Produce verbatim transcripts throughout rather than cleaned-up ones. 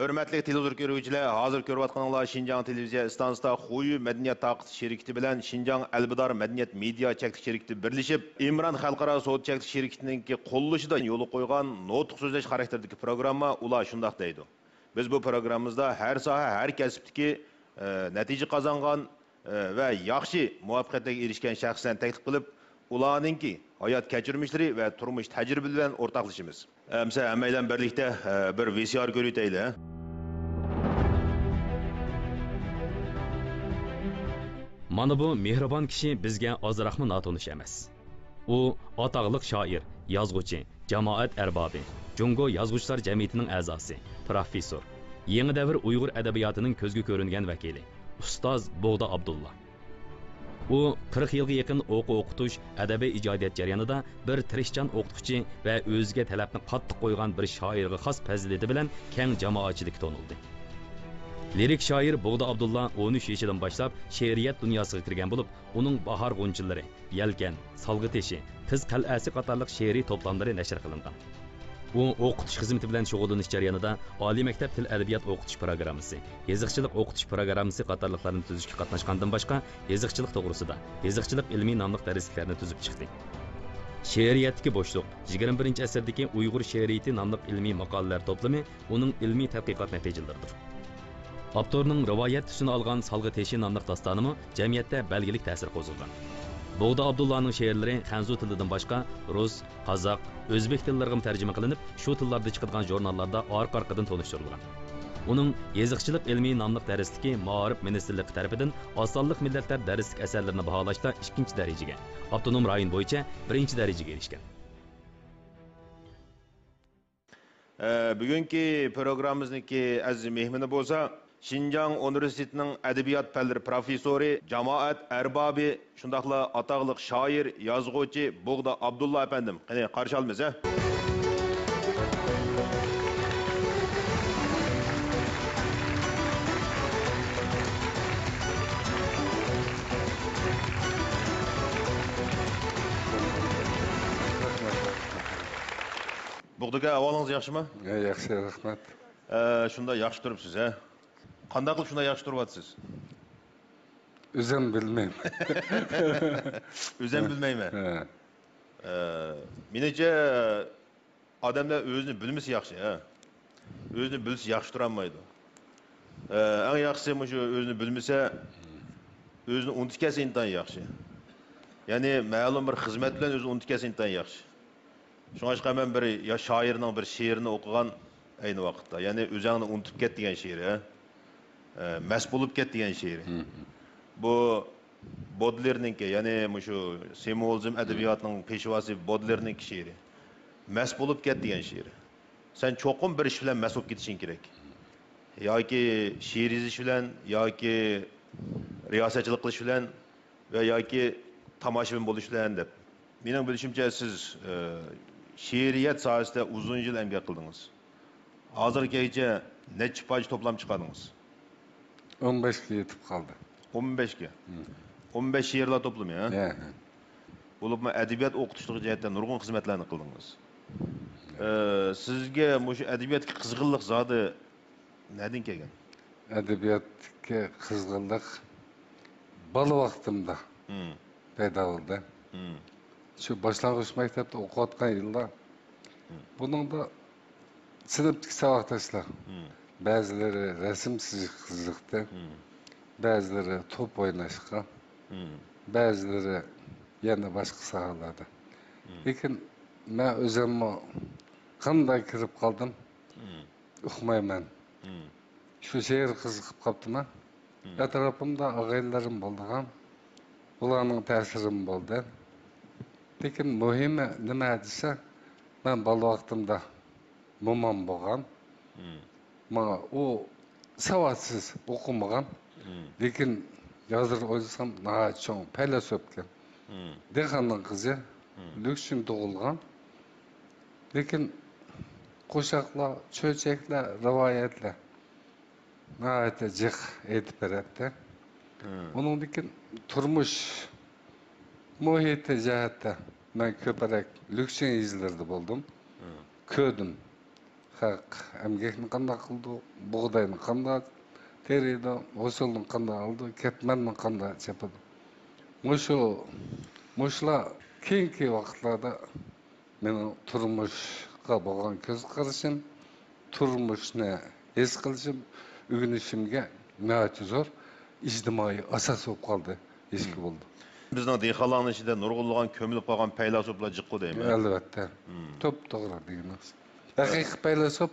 ھۆرمەتلىك تېلېۋىزور كۆرگۈچىلەر، ھازىر كۆرۈۋاتقىنىڭلار شىنجاڭ تېلېۋىزىيە ئىستانسىسىدا خۇيۈ مەدەنىيەت تارقىتىش شىركىتى بىلەن شىنجاڭ ئەلبىدار مەدەنىيەت مېدىيا چەكلىك شىركىتى بىرلىشىپ، ئىمران خەلقئارا سودا چەكلىك شىركىتىنىڭكى قوللىشىدا يولغا قويغان نۇتۇق سۆزلەش خاراكتېرىدىكى پروگرامما ئۇلار شۇنداق دەيدۇ. بىز بۇ پروگراممىمىزدا ھەر ساھە، ھەر كەسىپتىكى، ئە، نەتىجە قازانغان، ئە، ۋە ياخشى مۇۋەپپەقىيەتلەرگە ئېرىشكەن شەخسلەرنى تەكلىپ قىلىپ، ئۇلارنىڭكى ھايات كەچۈرمىشلىرى ۋە تۇرمۇش تەجرىبىلىرى بىلەن ئورتاقلىشىمىز. ئەمسە ھەممەيلەن بىرلىكتە، ئە، بىر ۋى سى ئار كۆرۈۋېتەيلى، ھە؟ مانا بۇ مېھرىبان كىشى بىزگە ئازراقمۇ ناتونۇش ئەمەس. ئۇ ئاتاقلىق شائىر، يازغۇچى، جامائەت ئەربابى، جۇڭگو يازغۇچىلار جەمئىيىتىنىڭ ئەزاسى، پروفېسسور، يېڭى دەۋر ئۇيغۇر ئەدەبىياتىنىڭ كۆزگە كۆرۈنگەن ۋەكىلى، ئۇستاز بوغدا ئابدۇللا. ئۇ قىرىق يىلغا يېقىن ئوقۇ ئوقۇتۇش، ئەدەبىي ئىجادىيەت جەريانىدا بىر تىرىشچان ئوقۇتقۇچى ۋە ئۆزىگە تەلەپنى قاتتىق قويغان بىر شائىرغا خاس پەزىلىتى بىلەن كەڭ جامائەتچىلىككە تونۇلدى. لىرىك شائىر بوغدا ئابدۇللا ئون ئۈچ يېشىدىن باشلاپ شېئىرىيەت دۇنياسىغا كىرگەن بولۇپ، ئۇنىڭ باھار غۇنچىلىرى، يەلكەن، سالغا تېشى، قىز قەلئەسى قاتارلىق شېئىرىي توپلاملىرى نەشر قىلىنغان. ئۇ ئوقۇتۇش خىزمىتى بىلەن شۇغۇللىنىش جەريانىدا ئالىي مەكتەپ تىل ئەدەبىيات ئوقۇتۇش پىروگراممىسى، يېزىقچىلىق ئوقۇتۇش پىروگراممىسى قاتارلىقلارنى تۈزۈشكە قاتناشقاندىن باشقا، يېزىقچىلىق توغرىسىدا يېزىقچىلىق ئىلمىي ناملىق دەرسلىكلەرنى تۈزۈپ چىقتى. شېئىرىيەتتىكى بوشلۇق، يىگىرمە بىرىنچى ئەسىردىكى ئۇيغۇر شېئىرىيىتى ناملىق ئىلمىي ماقالىلەر توپلىمى ئۇنىڭ ئىلمىي تەتقىقات نەتىجىلىرىدۇر. ئاپتورنىڭ رىۋايەت تۈسىنى ئالغان سالغا تېشى ناملىق داستانىمۇ جەمئىيەتتە بەلگىلىك تەسىر قوزغىغان. بوغدا ئابدۇللانىڭ شېئىرلىرى خەنزۇ تىلىدىن باشقا رۇس، قازاق، ئۆزبېك تىللىرىغىمۇ تەرجىمە قىلىنىپ، شۇ تىللاردا چىقىدىغان ژۇرناللاردا ئارقا-ئارقىدىن تونۇشتۇرۇلغان. ئۇنىڭ يېزىقچىلىق ئىلمىي ناملىق دەرسلىكى مائارىپ مىنىستىرلىقى تەرىپىدىن ئاز سانلىق مىللەتلەر دەرسلىك ئەسەرلىرىنى باھالاشتا ئىككىنچى دەرىجىگە، ئاپتونوم رايون بويىچە بىرىنچى دەرىجىگە ئېرىشكەن. ئە، بۈگۈنكى پروگراممىمىزنىڭكى ئەزىز مېھمىنى بولسا، شىنجاڭ ئۇنىۋېرسىتېتىنىڭ ئەدەبىيات پەنلىرى پروفېسسورى، جامائەت ئەربابى، شۇنداقلا ئاتاقلىق شائىر، يازغۇچى بوغدا ئابدۇللا ئەپەندىم. قېنى، قارشى ئالىمىز، ھە؟ بوغدا ئاكا، ئەھۋالىڭىز ياخشىمۇ؟ ھە، ياخشى، رەھمەت. ئە، شۇنداق ياخشى تۇرۇپسىز، ھە؟ قانداق قىلىپ شۇنداق ياخشى تۇرۇۋاتىسىز؟ ئۆزۈم بىلمەيمەن. ئۆزۈم بىلمەيمەن. ھە. ئە، مېنىڭچە، ئادەملەر ئۆزىنى بىلمىسە ياخشى، ھە. ئۆزىنى بىلسە ياخشى تۇرالمايدۇ. ئە، ئەڭ ياخشىسى مۇشۇ ئۆزىنى بىلمىسە، ئۆزىنى ئۇنتۇپ كەتسە ئىنتايىن ياخشى. يەنى مەلۇم بىر خىزمەت بىلەن ئۆزىنى ئۇنتۇپ كەتسە ئىنتايىن ياخشى. شۇڭلاشقا مەن بىر يا-، شائىرنىڭ بىر شېئىرىنى ئوقۇغان ئەينى ۋاقىتتا. يەنى ئۆزۈڭنى ئۇنتۇپ كەت دېگەن شېئىرى، ھە؟ ئە، مەست بولۇپ كەت دېگەن شېئىرى. مم. بۇ بودلېرنىڭكى، يەنى مۇشۇ سىمۋولىزم ئەدەبىياتىنىڭ پېشۋاسى بودلېرنىڭكى شېئىرى. مەست بولۇپ كەت دېگەن شېئىرى. سەن چوقۇم بىر ئىش بىلەن مەست بولۇپ كېتىشىڭ كېرەك. ياكى شېئىر يېزىش بىلەن، ياكى رىياسەتچىلىك قىلىش بىلەن ۋە ياكى تاماشىبىن بولۇش بىلەن دەپ. مېنىڭ بىلىشىمچە، سىز، ئە، شېئىرىيەت ساھەسىدە ئۇزۇن يىل ئەمگەك قىلدىڭىز. ھازىرغىچە نەچچە پارچە توپلام چىقاردىڭىز؟ ئون بەشكە يېتىپ قالدى. ئون بەشكە؟ ھە. ئون بەش شېئىرلار توپلىمى، ھە؟ ھە، ھە. بولۇپمۇ ئەدەبىيات ئوقۇتۇشلۇق جەھەتتە نۇرغۇن خىزمەتلەرنى قىلدىڭىز. ھە. ئە، سىزگە مۇشۇ ئەدەبىياتقا قىزغىنلىق زادى نەدىن كەلگەن؟ ئەدەبىياتقا قىزغىنلىق بالا ۋاقتىمدا ھىم. پەيدا بولدى. ھىم. شۇ باشلانغۇچ مەكتەپتە ئوقۇۋاتقان يىلدا، ھىم. بۇنىڭدا سىنىپتىكى ساۋاقداشلار، ھىم. بەزىلىرى رەسىم سىزىشقا قىزىقتى، ھىم. بەزىلىرى توپ ئويناشقا، ھىم. بەزىلىرى يەنە باشقا ساھەلەردە. ھىم. لېكىن مەن ئۆزۈممۇ قانداق كىرىپ قالدىم، ھىم. ئۇقمايمەن. ھىم. شۇ شېئىرغا قىزىقىپ قاپتىمەن. ھىم. ئەتراپىمدا ئاغىنىلىرىم بولىدىغان، ئۇلارنىڭ تەسىرىمۇ بولدى. لېكىن مۇھىمى نېمە دېسە، مەن بالا ۋاقتىمدا مومام بولغان. ھىم. ماڭا ئۇ ساۋاتسىز، ئوقۇمىغان. ھىم. لېكىن ھازىر ئويلىسام، ناھايىتى چوڭ پەيلاسوپكەن. ھىم. دېھقاننىڭ قىزى، ھىم. لۈكچىن تۇغۇلغان. لېكىن قوشاقلار، چۆچەكلەر، رىۋايەتلەر ناھايىتى جىق ئېيتىپ بېرەتتى. ھىم. ئۇنىڭدىن كېيىن تۇرمۇش مۇھىتى جەھەتتە مەن كۆپرەك لۈكچىن يېزىلىرىدا بولدۇم. ھىم. كۆردۈم. خەق ئەمگەكنى قانداق قىلىدۇ، بۇغداينى قانداق تېرىيدۇ، ھوسۇلنى قانداق ئالىدۇ، كەتمەننى قانداق چېپىدۇ. مۇشۇ، مۇشۇلار كېيىنكى ۋاقىتلاردا مېنىڭ تۇرمۇشقا بولغان كۆز قارىشىم، تۇرمۇشنى ھېس قىلىشىم، ئۆگىنىشىمگە ناھايىتى زور ئىجتىمائىي ئاساس بولۇپ قالدى، ھېسكى بولدى. بىزنىڭ دېھقانلارنىڭ ئىچىدە نۇرغۇنلىغان كۆمۈلۈپ قالغان پەيلاسوپلار جىققۇ دەيمەن. ئەلۋەتتە. توپتوغرا دېگىنىڭىز. ھەقىقىي پەيلاسوپ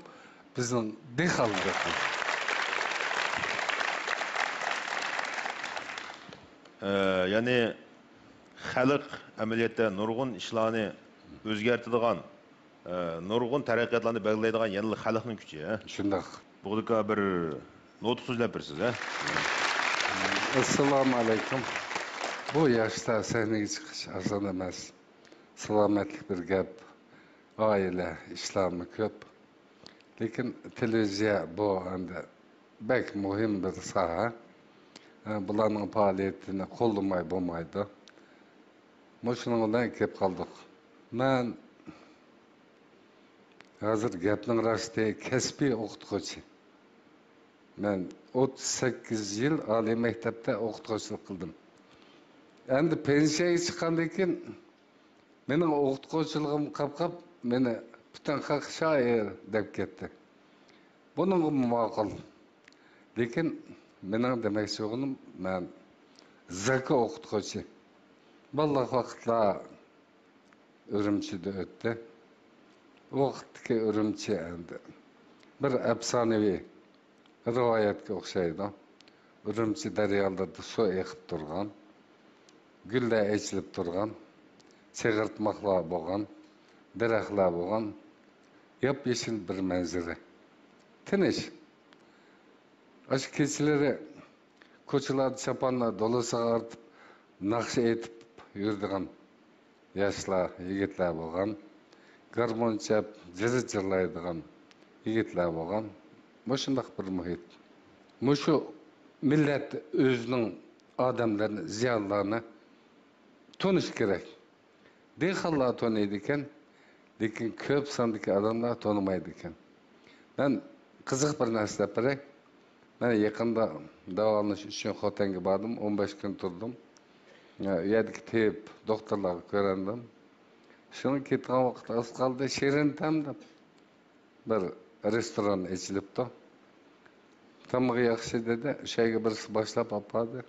بىزنىڭ دېھقانلىرىمىز. ئە، يەنى خەلق ئەمەلىيەتتە نۇرغۇن ئىشلارنى ئۆزگەرتىدىغان، ئە، نۇرغۇن تەرەققىياتلارنى بەلگىلەيدىغان يەنىلا خەلقنىڭ كۈچى، ھە؟ شۇنداق. بۇ يەردە بىر نۇتۇق سۆزلەپ بېرىسىز، ھە؟ ئەسسالامۇ ئەلەيكۇم. بۇ ياشتا سەھنىگە چىقىش ئاسان ئەمەس. سالامەتلىك بىر گەپ، ئائىلە ئىشلارمۇ كۆپ. لېكىن تېلېۋىزىيە بۇ ئەمدى بەك مۇھىم بىر ساھە. ئە، بۇلارنىڭ پائالىيىتىنى قوللىماي بولمايدۇ. مۇشۇنىڭ بىلەن كېلىپ قالدۇق. مەن ھازىر گەپنىڭ راستى كەسپىي ئوقۇتقۇچى. مەن ئوتتۇز سەككىز يىل ئالىي مەكتەپتە ئوقۇتقۇچىلىق قىلدىم. ئەمدى پېنسىيەگە چىققاندىن كېيىن مېنىڭ ئوقۇتقۇچىلىقىم قاپقاپ، مېنى پۈتۈن خەق شائىر دەپ كەتتى. بۇنىڭغىمۇ ماقۇل. لېكىن مېنىڭ دېمەكچى بولغىنىم، مەن زاكا ئوقۇتقۇچى. بالىلىق ۋاقىتلار ئۈرۈمچىدە ئۆتتى. ئۇ ۋاقىتتىكى ئۈرۈمچى ئەمدى بىر ئەپسانىۋى رىۋايەتكە ئوخشايدۇ. ئۈرۈمچى دەريالىرىدا سۇ ئېقىپ تۇرغان، گۈللەر ئېچىلىپ تۇرغان، چىغىرتماقلار بولغان، دەرەخلەر بولغان، ياپيېشىل بىر مەنزىرە. تىنچ. ئاشۇ كېچىلىرى كوچىلاردا چاپانلار دولىسىغا ئارتىپ، ناخشا ئېيتىپ يۈرىدىغان ياشلار، يىگىتلەر بولغان، گارمون چەپ، جىرى جىرلايدىغان يىگىتلەر بولغان، مۇشۇنداق بىر مۇھىت. مۇشۇ مىللەت ئۆزىنىڭ ئادەملىرىنى، زىيالىيلارنى تونۇش كېرەك. دېھقانلار تونۇيدىكەن، لېكىن كۆپ ساندىكى ئادەملەر تونۇمايدىكەن. مەن قىزىق بىر نەرسە دەپ بېرەي. مەن يېقىندا داۋالىنىش ئۈچۈن خوتەنگە باردىم، ئون بەش كۈن تۇردۇم. ئۇ يەردىكى تېبىب دوختۇرلارغا كۆرۈندۈم. شۇنىڭ كېتىدىغان ۋاقىت ئاز قالدى، شېرىن تەم دەپ بىر رېستوران ئېچىلىپتۇ. تامىقى ياخشى دېدى، شۇ يەرگە بىرسى باشلاپ ئاپاردى.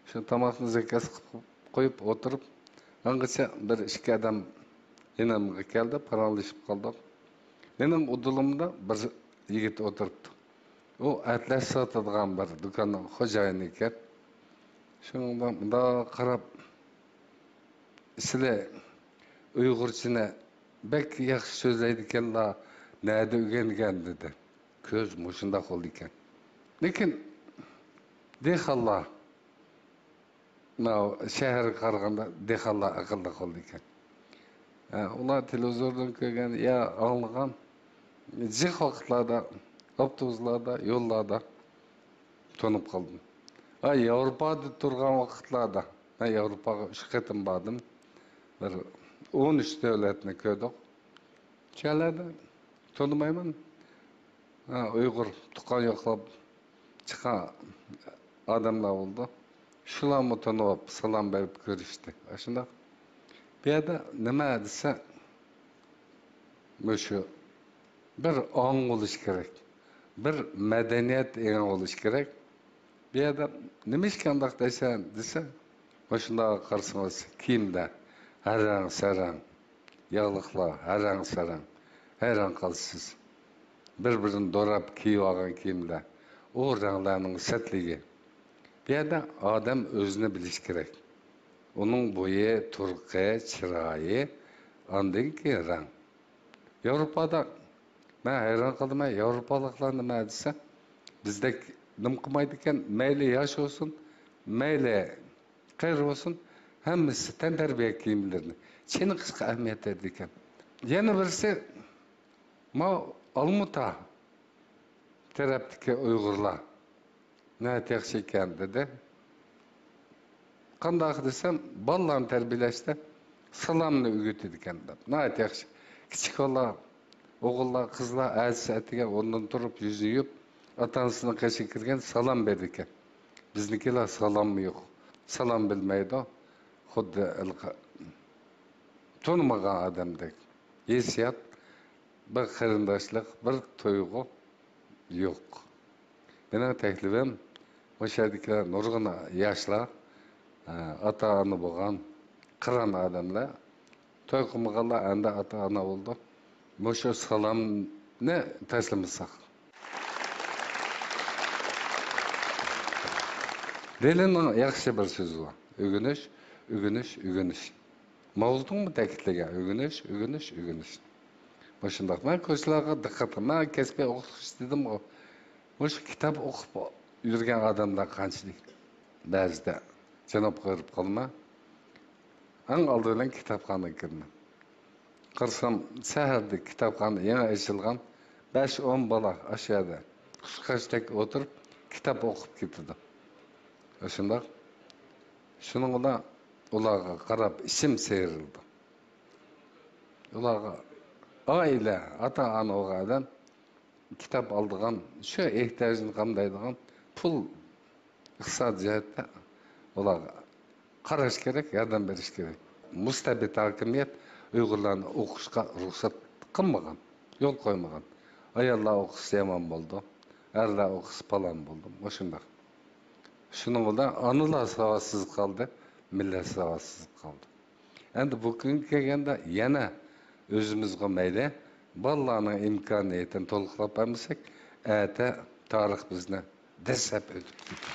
شۇ تاماقنى زاكاز قىلىپ قويۇپ ئولتۇرۇپ، ئاڭغىچە بىر ئىككى ئادەم يېنىمغا كەلدى، پاراڭلىشىپ قالدۇق. مېنىڭ ئۇدۇلۇمدا بىر يىگىت ئولتۇرۇپتۇ. ئۇ ئەتلەس ساتىدىغان بىر دۇكاننىڭ خوجايىنى ئىكەن. شۇنىڭغا مۇنداق قاراپ، سىلى ئۇيغۇرچىنى بەك ياخشى سۆزلەيدىكەنلا، نەدە ئۆگەنگەن؟ دېدى. كۆز مۇشۇنداق بولىدىكەن. لېكىن دېھقانلار، ماۋۇ شەھەرگە قارىغاندا دېھقانلار ئەقىللىق بولىدىكەن. ھە، ئۇلار تېلېۋىزوردىن كۆرگەن يا ئاڭلىغان، جىق ۋاقىتلاردا، ئاپتوبۇسلاردا، يوللاردا تونۇپ قالدىم. ھە، ياۋروپادا تۇرغان ۋاقىتلاردا، مەن ياۋروپاغا ئۈچ قېتىم باردىم. بىر ئون ئۈچ دۆلەتنى كۆردۇق. شۇ يەرلەردە تونۇمايمەن. ھە، ئۇيغۇر تۇغقان يوقلاپ چىققان ئادەملەر بولدى. شۇلارمۇ تونۇپ، سالام بېرىپ كۆرۈشتى. ئاشۇنداق. بۇ يەردە نېمە دېسە، مۇشۇ بىر ئاڭ بولۇش كېرەك. بىر مەدەنىيەت ئېڭى بولۇش كېرەك. بۇ يەردە نېمىشقا ئۇنداق دەيسەن دېسە، مۇشۇنداق قارىسىڭىز، كىيىمدە ھەر رەڭ سەرەڭ، ياغلىقلار ھەر رەڭ سەرەڭ، ھەيران قالىسىز. بىر-بىرىنى دوراپ كىيىۋالغان كىيىملەر، ئۇ رەڭلەرنىڭ سەتلىكى. بۇ يەردە ئادەم ئۆزىنى بىلىشى كېرەك. ئۇنىڭ بويى، تۇرقى، چىرايى، ئاندىن كېيىن رەڭ. ياۋروپادا مەن ھەيران قالدىم، ياۋروپالىقلار نېمە دېسە، بىزدەك نېمە قىلمايدىكەن، مەيلى ياش بولسۇن، مەيلى قېرى بولسۇن، ھەممىسى تەنتەربىيە كىيىملىرىنى چېنىقىشقا ئەھمىيەت بېرىدىكەن. يەنە بىرسى، ماۋۇ ئالمۇتا تەرەپتىكى ئۇيغۇرلار ناھايىتى ياخشى ئىكەن، دېدى. قانداق دېسەم، بالىلارنى تەربىيەلەشتە سالامنى ئۆگىتىدىكەن، دەپ. ناھايىتى ياخشى. كىچىك بالىلار ئوغۇللار، قىزلار ئەتىسى ئەتىگەن ئورنىدىن تۇرۇپ، يۈزىنى يۇيۇپ، ئاتا-ئانىسىنىڭ قېشىغا كىرگەن سالام بېرىدىكەن. بىزنىڭكىلەر سالاممۇ يوق، سالام بىلمەيدۇ. خۇددى ھېلىقى تونۇمىغان ئادەمدەك ھېسسىيات، بىر قېرىنداشلىق، بىر تۇيغۇ يوق. مېنىڭ تەكلىپىم، مۇشۇ يەردىكىلەر نۇرغۇن ياشلار، ئاتا-ئانا بولغان قىران ئادەملەر، توي قىلمىغانلار ئەمدى ئاتا-ئانا بولدى. مۇشۇ سالامنى تاشلىمىساق. لېنىننىڭ ياخشى بىر سۆزى بار. ئۆگىنىش، ئۆگىنىش، ئۆگىنىش. ماۋزۇڭمۇ تەكىتلىگەن، ئۆگىنىش، ئۆگىنىش، ئۆگىنىش. مۇشۇنداق. مەن كوچىلارغا دىققەت، مەن كەسپىي ئوقۇتقۇچى دېدىمغۇ، مۇشۇ كىتاب ئوقۇپ يۈرگەن ئادەملەر قانچىلىك؟ بەزىدە جانابقا ھېرىپ قالىمەن. ئەڭ ئالدى بىلەن كىتابخانىغا كىرىمەن. قارىسام، سەھەردە كىتابخانا يېڭى ئېچىلغان، بەش ئون بالا ئاشۇ يەردە قۇشقاچتەك ئولتۇرۇپ، كىتاب ئوقۇپ كېتىدۇ. ئاشۇنداق. شۇنىڭ بىلەن ئۇلارغا قاراپ ئىچىم سىيرىلىدۇ. ئۇلارغا ئائىلە، ئاتا-ئانا بولغان ئادەم كىتاب ئالىدىغان، شۇ ئېھتىياجنى قامدايدىغان پۇل، ئىقتىساد جەھەتتە ئۇلارغا قاراش كېرەك، ياردەم بېرىش كېرەك. مۇستەبىت ھاكىمىيەت ئۇيغۇرلارنى ئوقۇشقا رۇخسەت قىلمىغان، يول قويمىغان. ئاياللار ئوقۇسا يامان بولىدۇ، ئەرلەر ئوقۇسا پالان بولىدۇ، مۇشۇنداق. شۇنىڭ بىلەن ئانىلار ساۋاتسىز قالدى، مىللەت ساۋاتسىز قالدى. ئەمدى بۇ كۈنگە كەلگەندە يەنە ئۆزىمىزغا مەيلى، بالىلارنىڭ ئىمكانىيىتىنى تولۇقلاپ بەرمىسەك، ئەتە تارىخ بىزنى دەسسەپ ئۆتۈپ كېتىدۇ.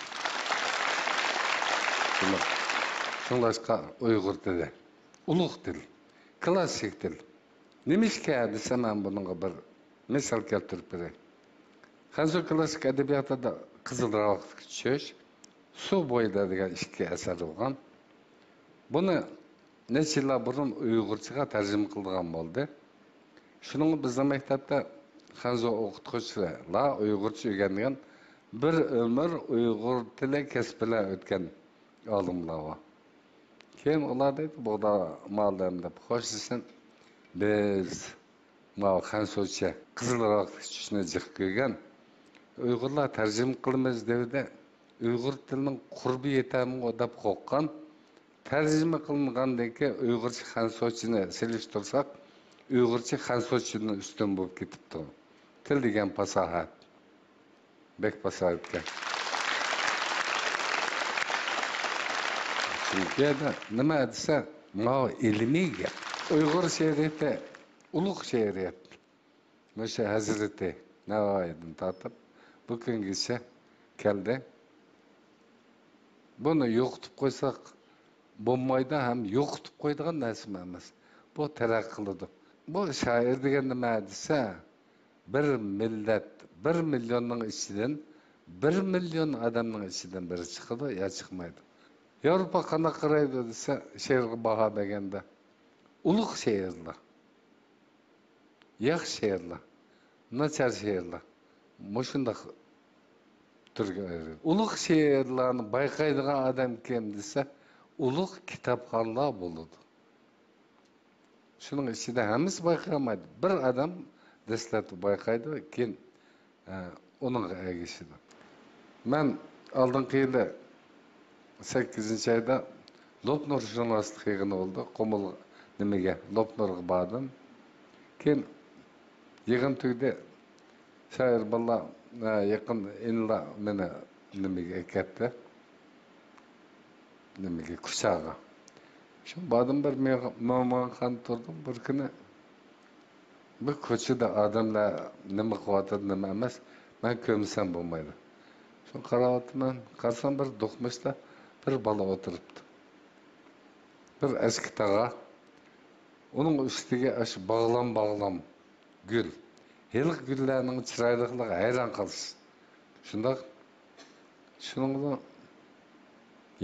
شۇڭلاشقا ئۇيغۇر تىلى ئۇلۇغ تىل، كلاسسىك تىل. نېمىشقا دېسە، مەن بۇنىڭغا بىر مىسال كەلتۈرۈپ بېرەي. خەنزۇ كلاسسىك ئەدەبىياتىدا قىزىل راۋاقتىكى چۈش، سۇ بويىدا دېگەن ئىككى ئەسەر بولغان. بۇنى نەچچە يىللار بۇرۇن ئۇيغۇرچىغا تەرجىمە قىلىدىغان بولدى. شۇنىڭغا بىزنىڭ مەكتەپتە خەنزۇ ئوقۇتقۇچىلار ئۇيغۇرچە ئۆگەنگەن، بىر ئۆمۈر ئۇيغۇر تىلى كەسپى بىلەن ئۆتكەن ئالىملار بار. كېيىن ئۇلار دەيدۇ، بۇغدا مۇئەللىم دەپ خوشلىشىپ، بىز ماۋۇ خەنزۇچە قىزىل راۋاقتىكى چۈشنى جىق كۆرگەن، ئۇيغۇرلار تەرجىمە قىلىمىز دېۋىدە، ئۇيغۇر تىلىنىڭ قۇربى يېتەرمۇ دەپ قورققان. تەرجىمە قىلىنغاندىن كېيىن ئۇيغۇرچە خەنزۇچىنى سېلىشتۇرساق، ئۇيغۇرچە خەنزۇچىدىن ئۈستۈن بولۇپ كېتىپتۇ. تىل دېگەن پاساھەت. بەك پاساھەتكەن. چۈنكى نېمە دېسە، ماۋۇ ئىلمىي گەپ. ئۇيغۇر شېئىرىيىتى ئۇلۇغ شېئىرىيەت. مۇشۇ ھەزرىتى نەۋايىدىن تارتىپ بۇ كۈنگىچە كەلدى. بۇنى يوقىتىپ قويساق بولمايدۇ ھەم يوقىتىپ قويىدىغان نەرسىمۇ ئەمەس. بۇ تەرەققىي قىلىدۇ. بۇ شائىر دېگەن نېمە دېسە، بىر مىللەت، بىر مىليوننىڭ ئىچىدىن بىر مىليون ئادەمنىڭ ئىچىدىن بىرى چىقىدۇ يا چىقمايدۇ. ياۋروپا قانداق قارايدۇ دېسە، شېئىرغا باھا بەرگەندە، ئۇلۇغ شېئىرلار، ياخشى شېئىرلار، ناچار شېئىرلار، مۇشۇنداق تۈرگە ئايرىلىدۇ. ئۇلۇغ شېئىرلارنى بايقايدىغان ئادەم كىم دېسە، ئۇلۇغ كىتابخانلار بولىدۇ. شۇنىڭ ئىچىدە ھەممىسى بايقىيالمايدۇ. بىر ئادەم دەسلەپتە بايقايدۇ، كېيىن، ئە، ئۇنىڭغا ئەگىشىدۇ. مەن ئالدىنقى يىلى سەككىزىنچى ئايدا لوپنۇر شۇناسلىق يىغىنى بولدى. قۇمۇل نېمىگە، لوپنۇرغا باردىم. كېيىن يىغىن تۈگىدى. شائىر بالىلار، ئە، يېقىن ئىنىلار مېنى نېمىگە ئەكەتتى. نېمىگە، كۇچاغا. شۇ باردىم، بىر مېڭ-، مېڭماغان تۇردۇم. بىر كۈنى بىر كوچىدا ئادەملەر نېمە قىلىۋاتىدۇ، نېمە ئەمەس، مەن كۆرمىسەم بولمايدۇ. شۇ قاراۋاتىمەن، قارىسام بىر دوقمۇشتا بىر بالا ئولتۇرۇپتۇ. بىر ئەسكى تاغا، ئۇنىڭ ئۈستىگە ئاشۇ باغلام-باغلام گۈل. ھېلىقى گۈللەرنىڭ چىرايلىقلىقىغا ھەيران قالىسىز. شۇنداق. شۇنىڭ بىلەن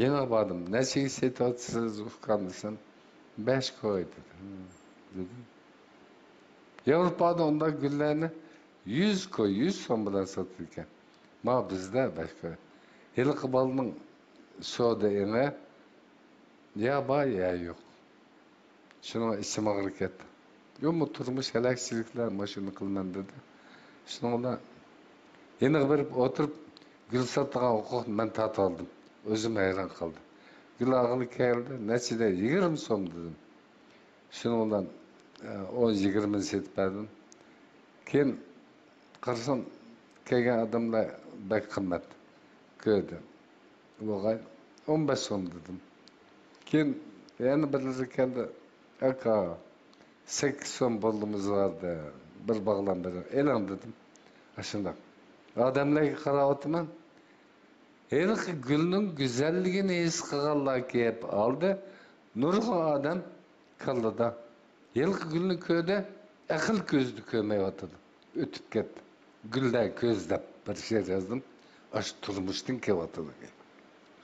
يەنە باردىم. «نەچچىگە سېتىۋاتىسىز، ئۇكام؟» دېسەم، «بەش كوي» دېدى. «ھە» دېدىم. ياۋروپادا ئۇنداق گۈللەرنى يۈز كوي، يۈز سوم بىلەن ساتىدىكەن. ما بىزدە بەش كوي. ھېلىقى بالىنىڭ سودا ئېڭى يا بار، يا يوق. شۇنىڭ ئىچىم ئاغرىپ كەتتى. يوقمۇ تۇرمۇش ھەلەكچىلىكلەر، ماشۇنى قىلىمەن دېدى. شۇنىڭ بىلەن يېنىغا بېرىپ ئولتۇرۇپ، گۈل ساتىدىغان ھوقۇقنى مەن تارتىۋالدىم. ئۆزۈم ھەيران قالدىم. گۈل ئالغىلى كەلدى، نەچچە دەيدۇ؟ يىگىرمە سوم دېدىم. شۇنىڭ بىلەن، ئە، ئون يىگىرمىنى سېتىپ بەردىم. كېيىن قارىسام، كەلگەن ئادەملەر بەك قىممەت كۆردى. بولغاي، ئون بەش سوم دېدىم. كېيىن يەنە بىرلىرى كەلدى. ئاكا، سەككىز سوم بولدىمىز باردا، بىر باغلام بېرىڭ، ئېلىڭ دېدىم. ئاشۇنداق. ئادەملەرگە قاراۋاتىمەن. ھېلىقى گۈلنىڭ گۈزەللىكىنى ھېس قىلغانلار كېلىپ ئالدى. نۇرغۇن ئادەم كاللىدا ھېلىقى گۈلنى كۆردى، ئەقىل كۆزىدە كۆرمەيۋاتىدۇ. ئۆتۈپ كەتتى. گۈلدە كۆز دەپ بىر شېئىر يازدىم. ئاشۇ تۇرمۇشتىن كېلىۋاتىدۇ.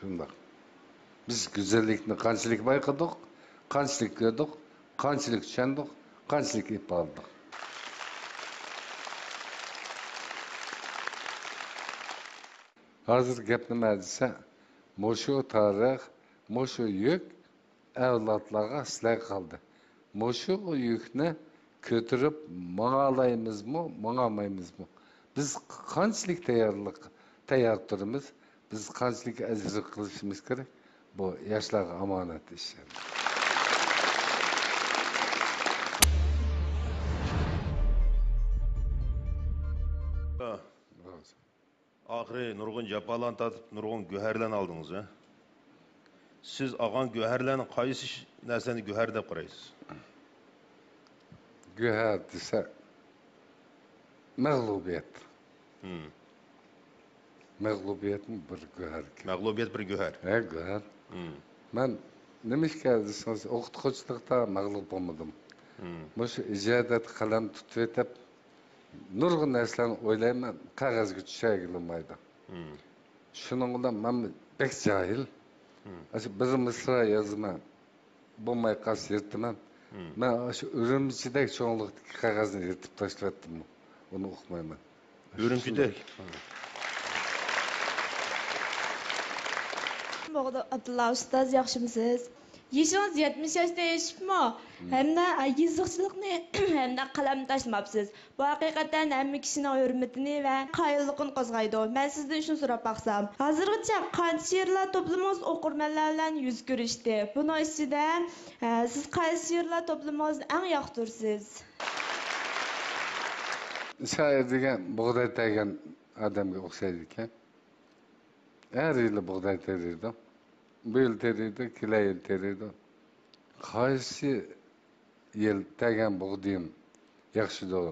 شۇنداق. بىز گۈزەللىكنى قانچىلىك بايقىدۇق، قانچىلىك كۆردۇق، قانچىلىك چۈشەندۇق، قانچىلىك ئىپادىلىدۇق. ھازىر گەپ نېمە دېسە، مۇشۇ تارىخ، مۇشۇ يۈك ئەۋلادلارغا، سىلەرگە قالدى. مۇشۇ يۈكنى كۆتۈرۈپ ماڭالايمىزمۇ، ماڭالمايمىزمۇ؟ بىز قانچىلىك تەييارلىق، تەييار تۇرىمىز؟ بىز قانچىلىك ئەجىر قىلىشىمىز كېرەك؟ بۇ ياشلارغا ئامانەت ئىش. ھە. ئاخىرى نۇرغۇن جاپالارنى تارتىپ، نۇرغۇن گۆھەرلەرنى ئالدىڭىز، ھە؟ سىز ئالغان گۆھەرلەرنىڭ قايسى ش-، نەرسىلەرنى گۆھەر دەپ قارايسىز؟ گۆھەر دېسە، مەغلۇبىيەت. ھىم. مەغلۇبىيەتمۇ بىر گۆھەر. مەغلۇبىيەت بىر گۆھەر. ھە، گۆھەر. ھىم. مەن نېمە ئىكەن دېسىڭىز، ئوقۇتقۇچىلىقتا مەغلۇپ بولمىدىم. ھىم. مۇشۇ ئىجادىيەتكە قەلەم تۇتۇۋېتىپ، نۇرغۇن نەرسىلەرنى ئويلايمەن، قەغەزگە چۈشۈرگىلى بولمايدۇ. ھىم. شۇنىڭ بىلەن مەن بەك جاھىل. ھىم. ئاشۇ بىر مىسرا يازىمەن، بولماي قالسا يىرتىمەن. ھىم. مەن ئاشۇ ئۈرۈمچىدەك چوڭلۇقتىكى قەغەزنى يىرتىپ تاشلىۋەتتىم. ئۇنى ئۇقمايمەن. ئۈرۈمچىدەك؟ شۇنداق. بولدى، ئابدۇللا ئۇستاز، ياخشىمۇسىز؟ يېشىڭىز يەتمىش ياشتىن ئېشىپمۇ؟ ھەمدە يېزىقچىلىقنى ھەمدە قەلەم تاشلىماپسىز. بۇ ھەقىقەتەن ھەممە كىشىنىڭ ھۆرمىتىنى ۋە قايىللىقىنى قوزغايدۇ. مەن سىزدىن شۇنى سوراپ باقسام، ھازىرغىچە قانچە شېئىرلار توپلىمىڭىز ئوقۇرمەنلەر بىلەن يۈز كۆرۈشتى؟ بۇنىڭ ئىچىدە، ئە، سىز قايسى شېئىرلار توپلىمىڭىزنى ئەڭ ياقتۇرىسىز؟ شائىر دېگەن بۇغداي تەرگەن ئادەمگە ئوخشايدىكەن. ھەر يىلى بۇغداي تېرىيدۇ. بۇ يىل تېرىيدۇ، كېلەر يىل تېرىيدۇ. قايسى يىل تەرگەن بۇغدىيىم ياخشىدۇ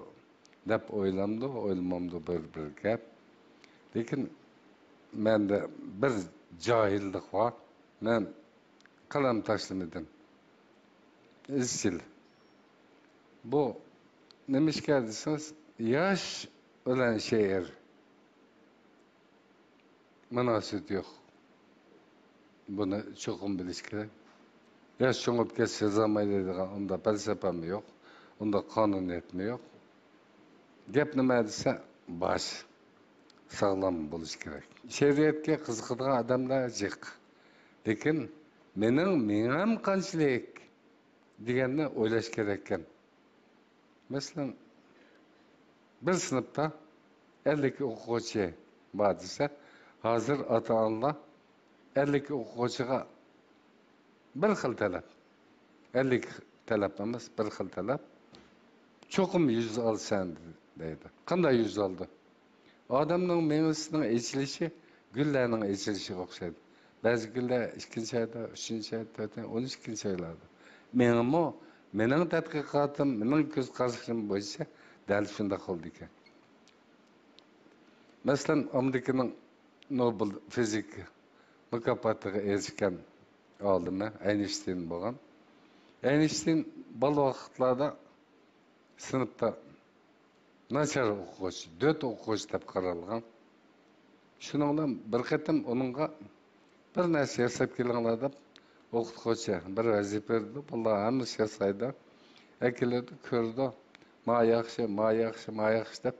دەپ ئويلامدۇ، ئويلىمامدۇ، بىر، بىر گەپ. لېكىن مەندە بىر جاھىللىق بار. مەن قەلەم تاشلىمىدىم. ئىزچىل. بۇ نېمىشقا دېسىڭىز، ياش بىلەن شېئىر مۇناسىۋىتى يوق. بۇنى چوقۇم بىلىش كېرەك. ياش چوڭىيىپ كەتسە يازالمايدۇ دەيدىغان ئۇنداق پەلسەپەمۇ يوق، ئۇنداق قانۇنىيەتمۇ يوق. گەپ نېمە دېسە، باش ساغلام بولۇش كېرەك. شېئىرىيەتكە قىزىقىدىغان ئادەملەر جىق. لېكىن مېنىڭ مېڭەم قانچىلىك دېگەننى ئويلاش كېرەككەن. مەسىلەن، بىر سىنىپتا ئەللىك ئوقۇغۇچى بار دېسە، ھازىر ئاتا-ئانىلار ئەللىك ئوقۇغۇچىغا بىر خىل تەلەپ. ئەللىك تەلەپ ئەمەس، بىر خىل تەلەپ. چوقۇم يۈز ئالىسەن دەيدۇ. قانداق يۈز ئالىدۇ؟ ئادەمنىڭ مېڭىسىنىڭ ئېچىلىشى گۈللەرنىڭ ئېچىلىشىغا ئوخشايدۇ. بەزى گۈللەر ئىككىنچى ئايدا، ئۈچىنچى ئايدا، تۆتىنچى، ئون ئىككىنچى ئايلاردا. مېڭىمۇ، مېنىڭ تەتقىقاتىم، مېنىڭ كۆز قارىشىم بويىچە دەل شۇنداق بولىدىكەن. مەسىلەن، ئامېرىكىنىڭ نوبېل فىزىكا مۇكاپاتىغا ئېرىشكەن ئالىمى ئەينىشتىين بولغان. ئەينىشتىين بالا ۋاقىتلاردا سىنىپتا ناچار ئوقۇغۇچى، دۆت ئوقۇغۇچى دەپ قارالغان. شۇنىڭ بىلەن بىر قېتىم ئۇنىڭغا بىر نەرسە ياساپ كېلىڭلار دەپ ئوقۇتقۇچى بىر ۋەزىپە بېرىدۇ. بالىلار ھەممىسى ياسايدۇ. ئەكېلىدۇ، كۆرىدۇ. ما ياخشى، ما ياخشى، ما ياخشى دەپ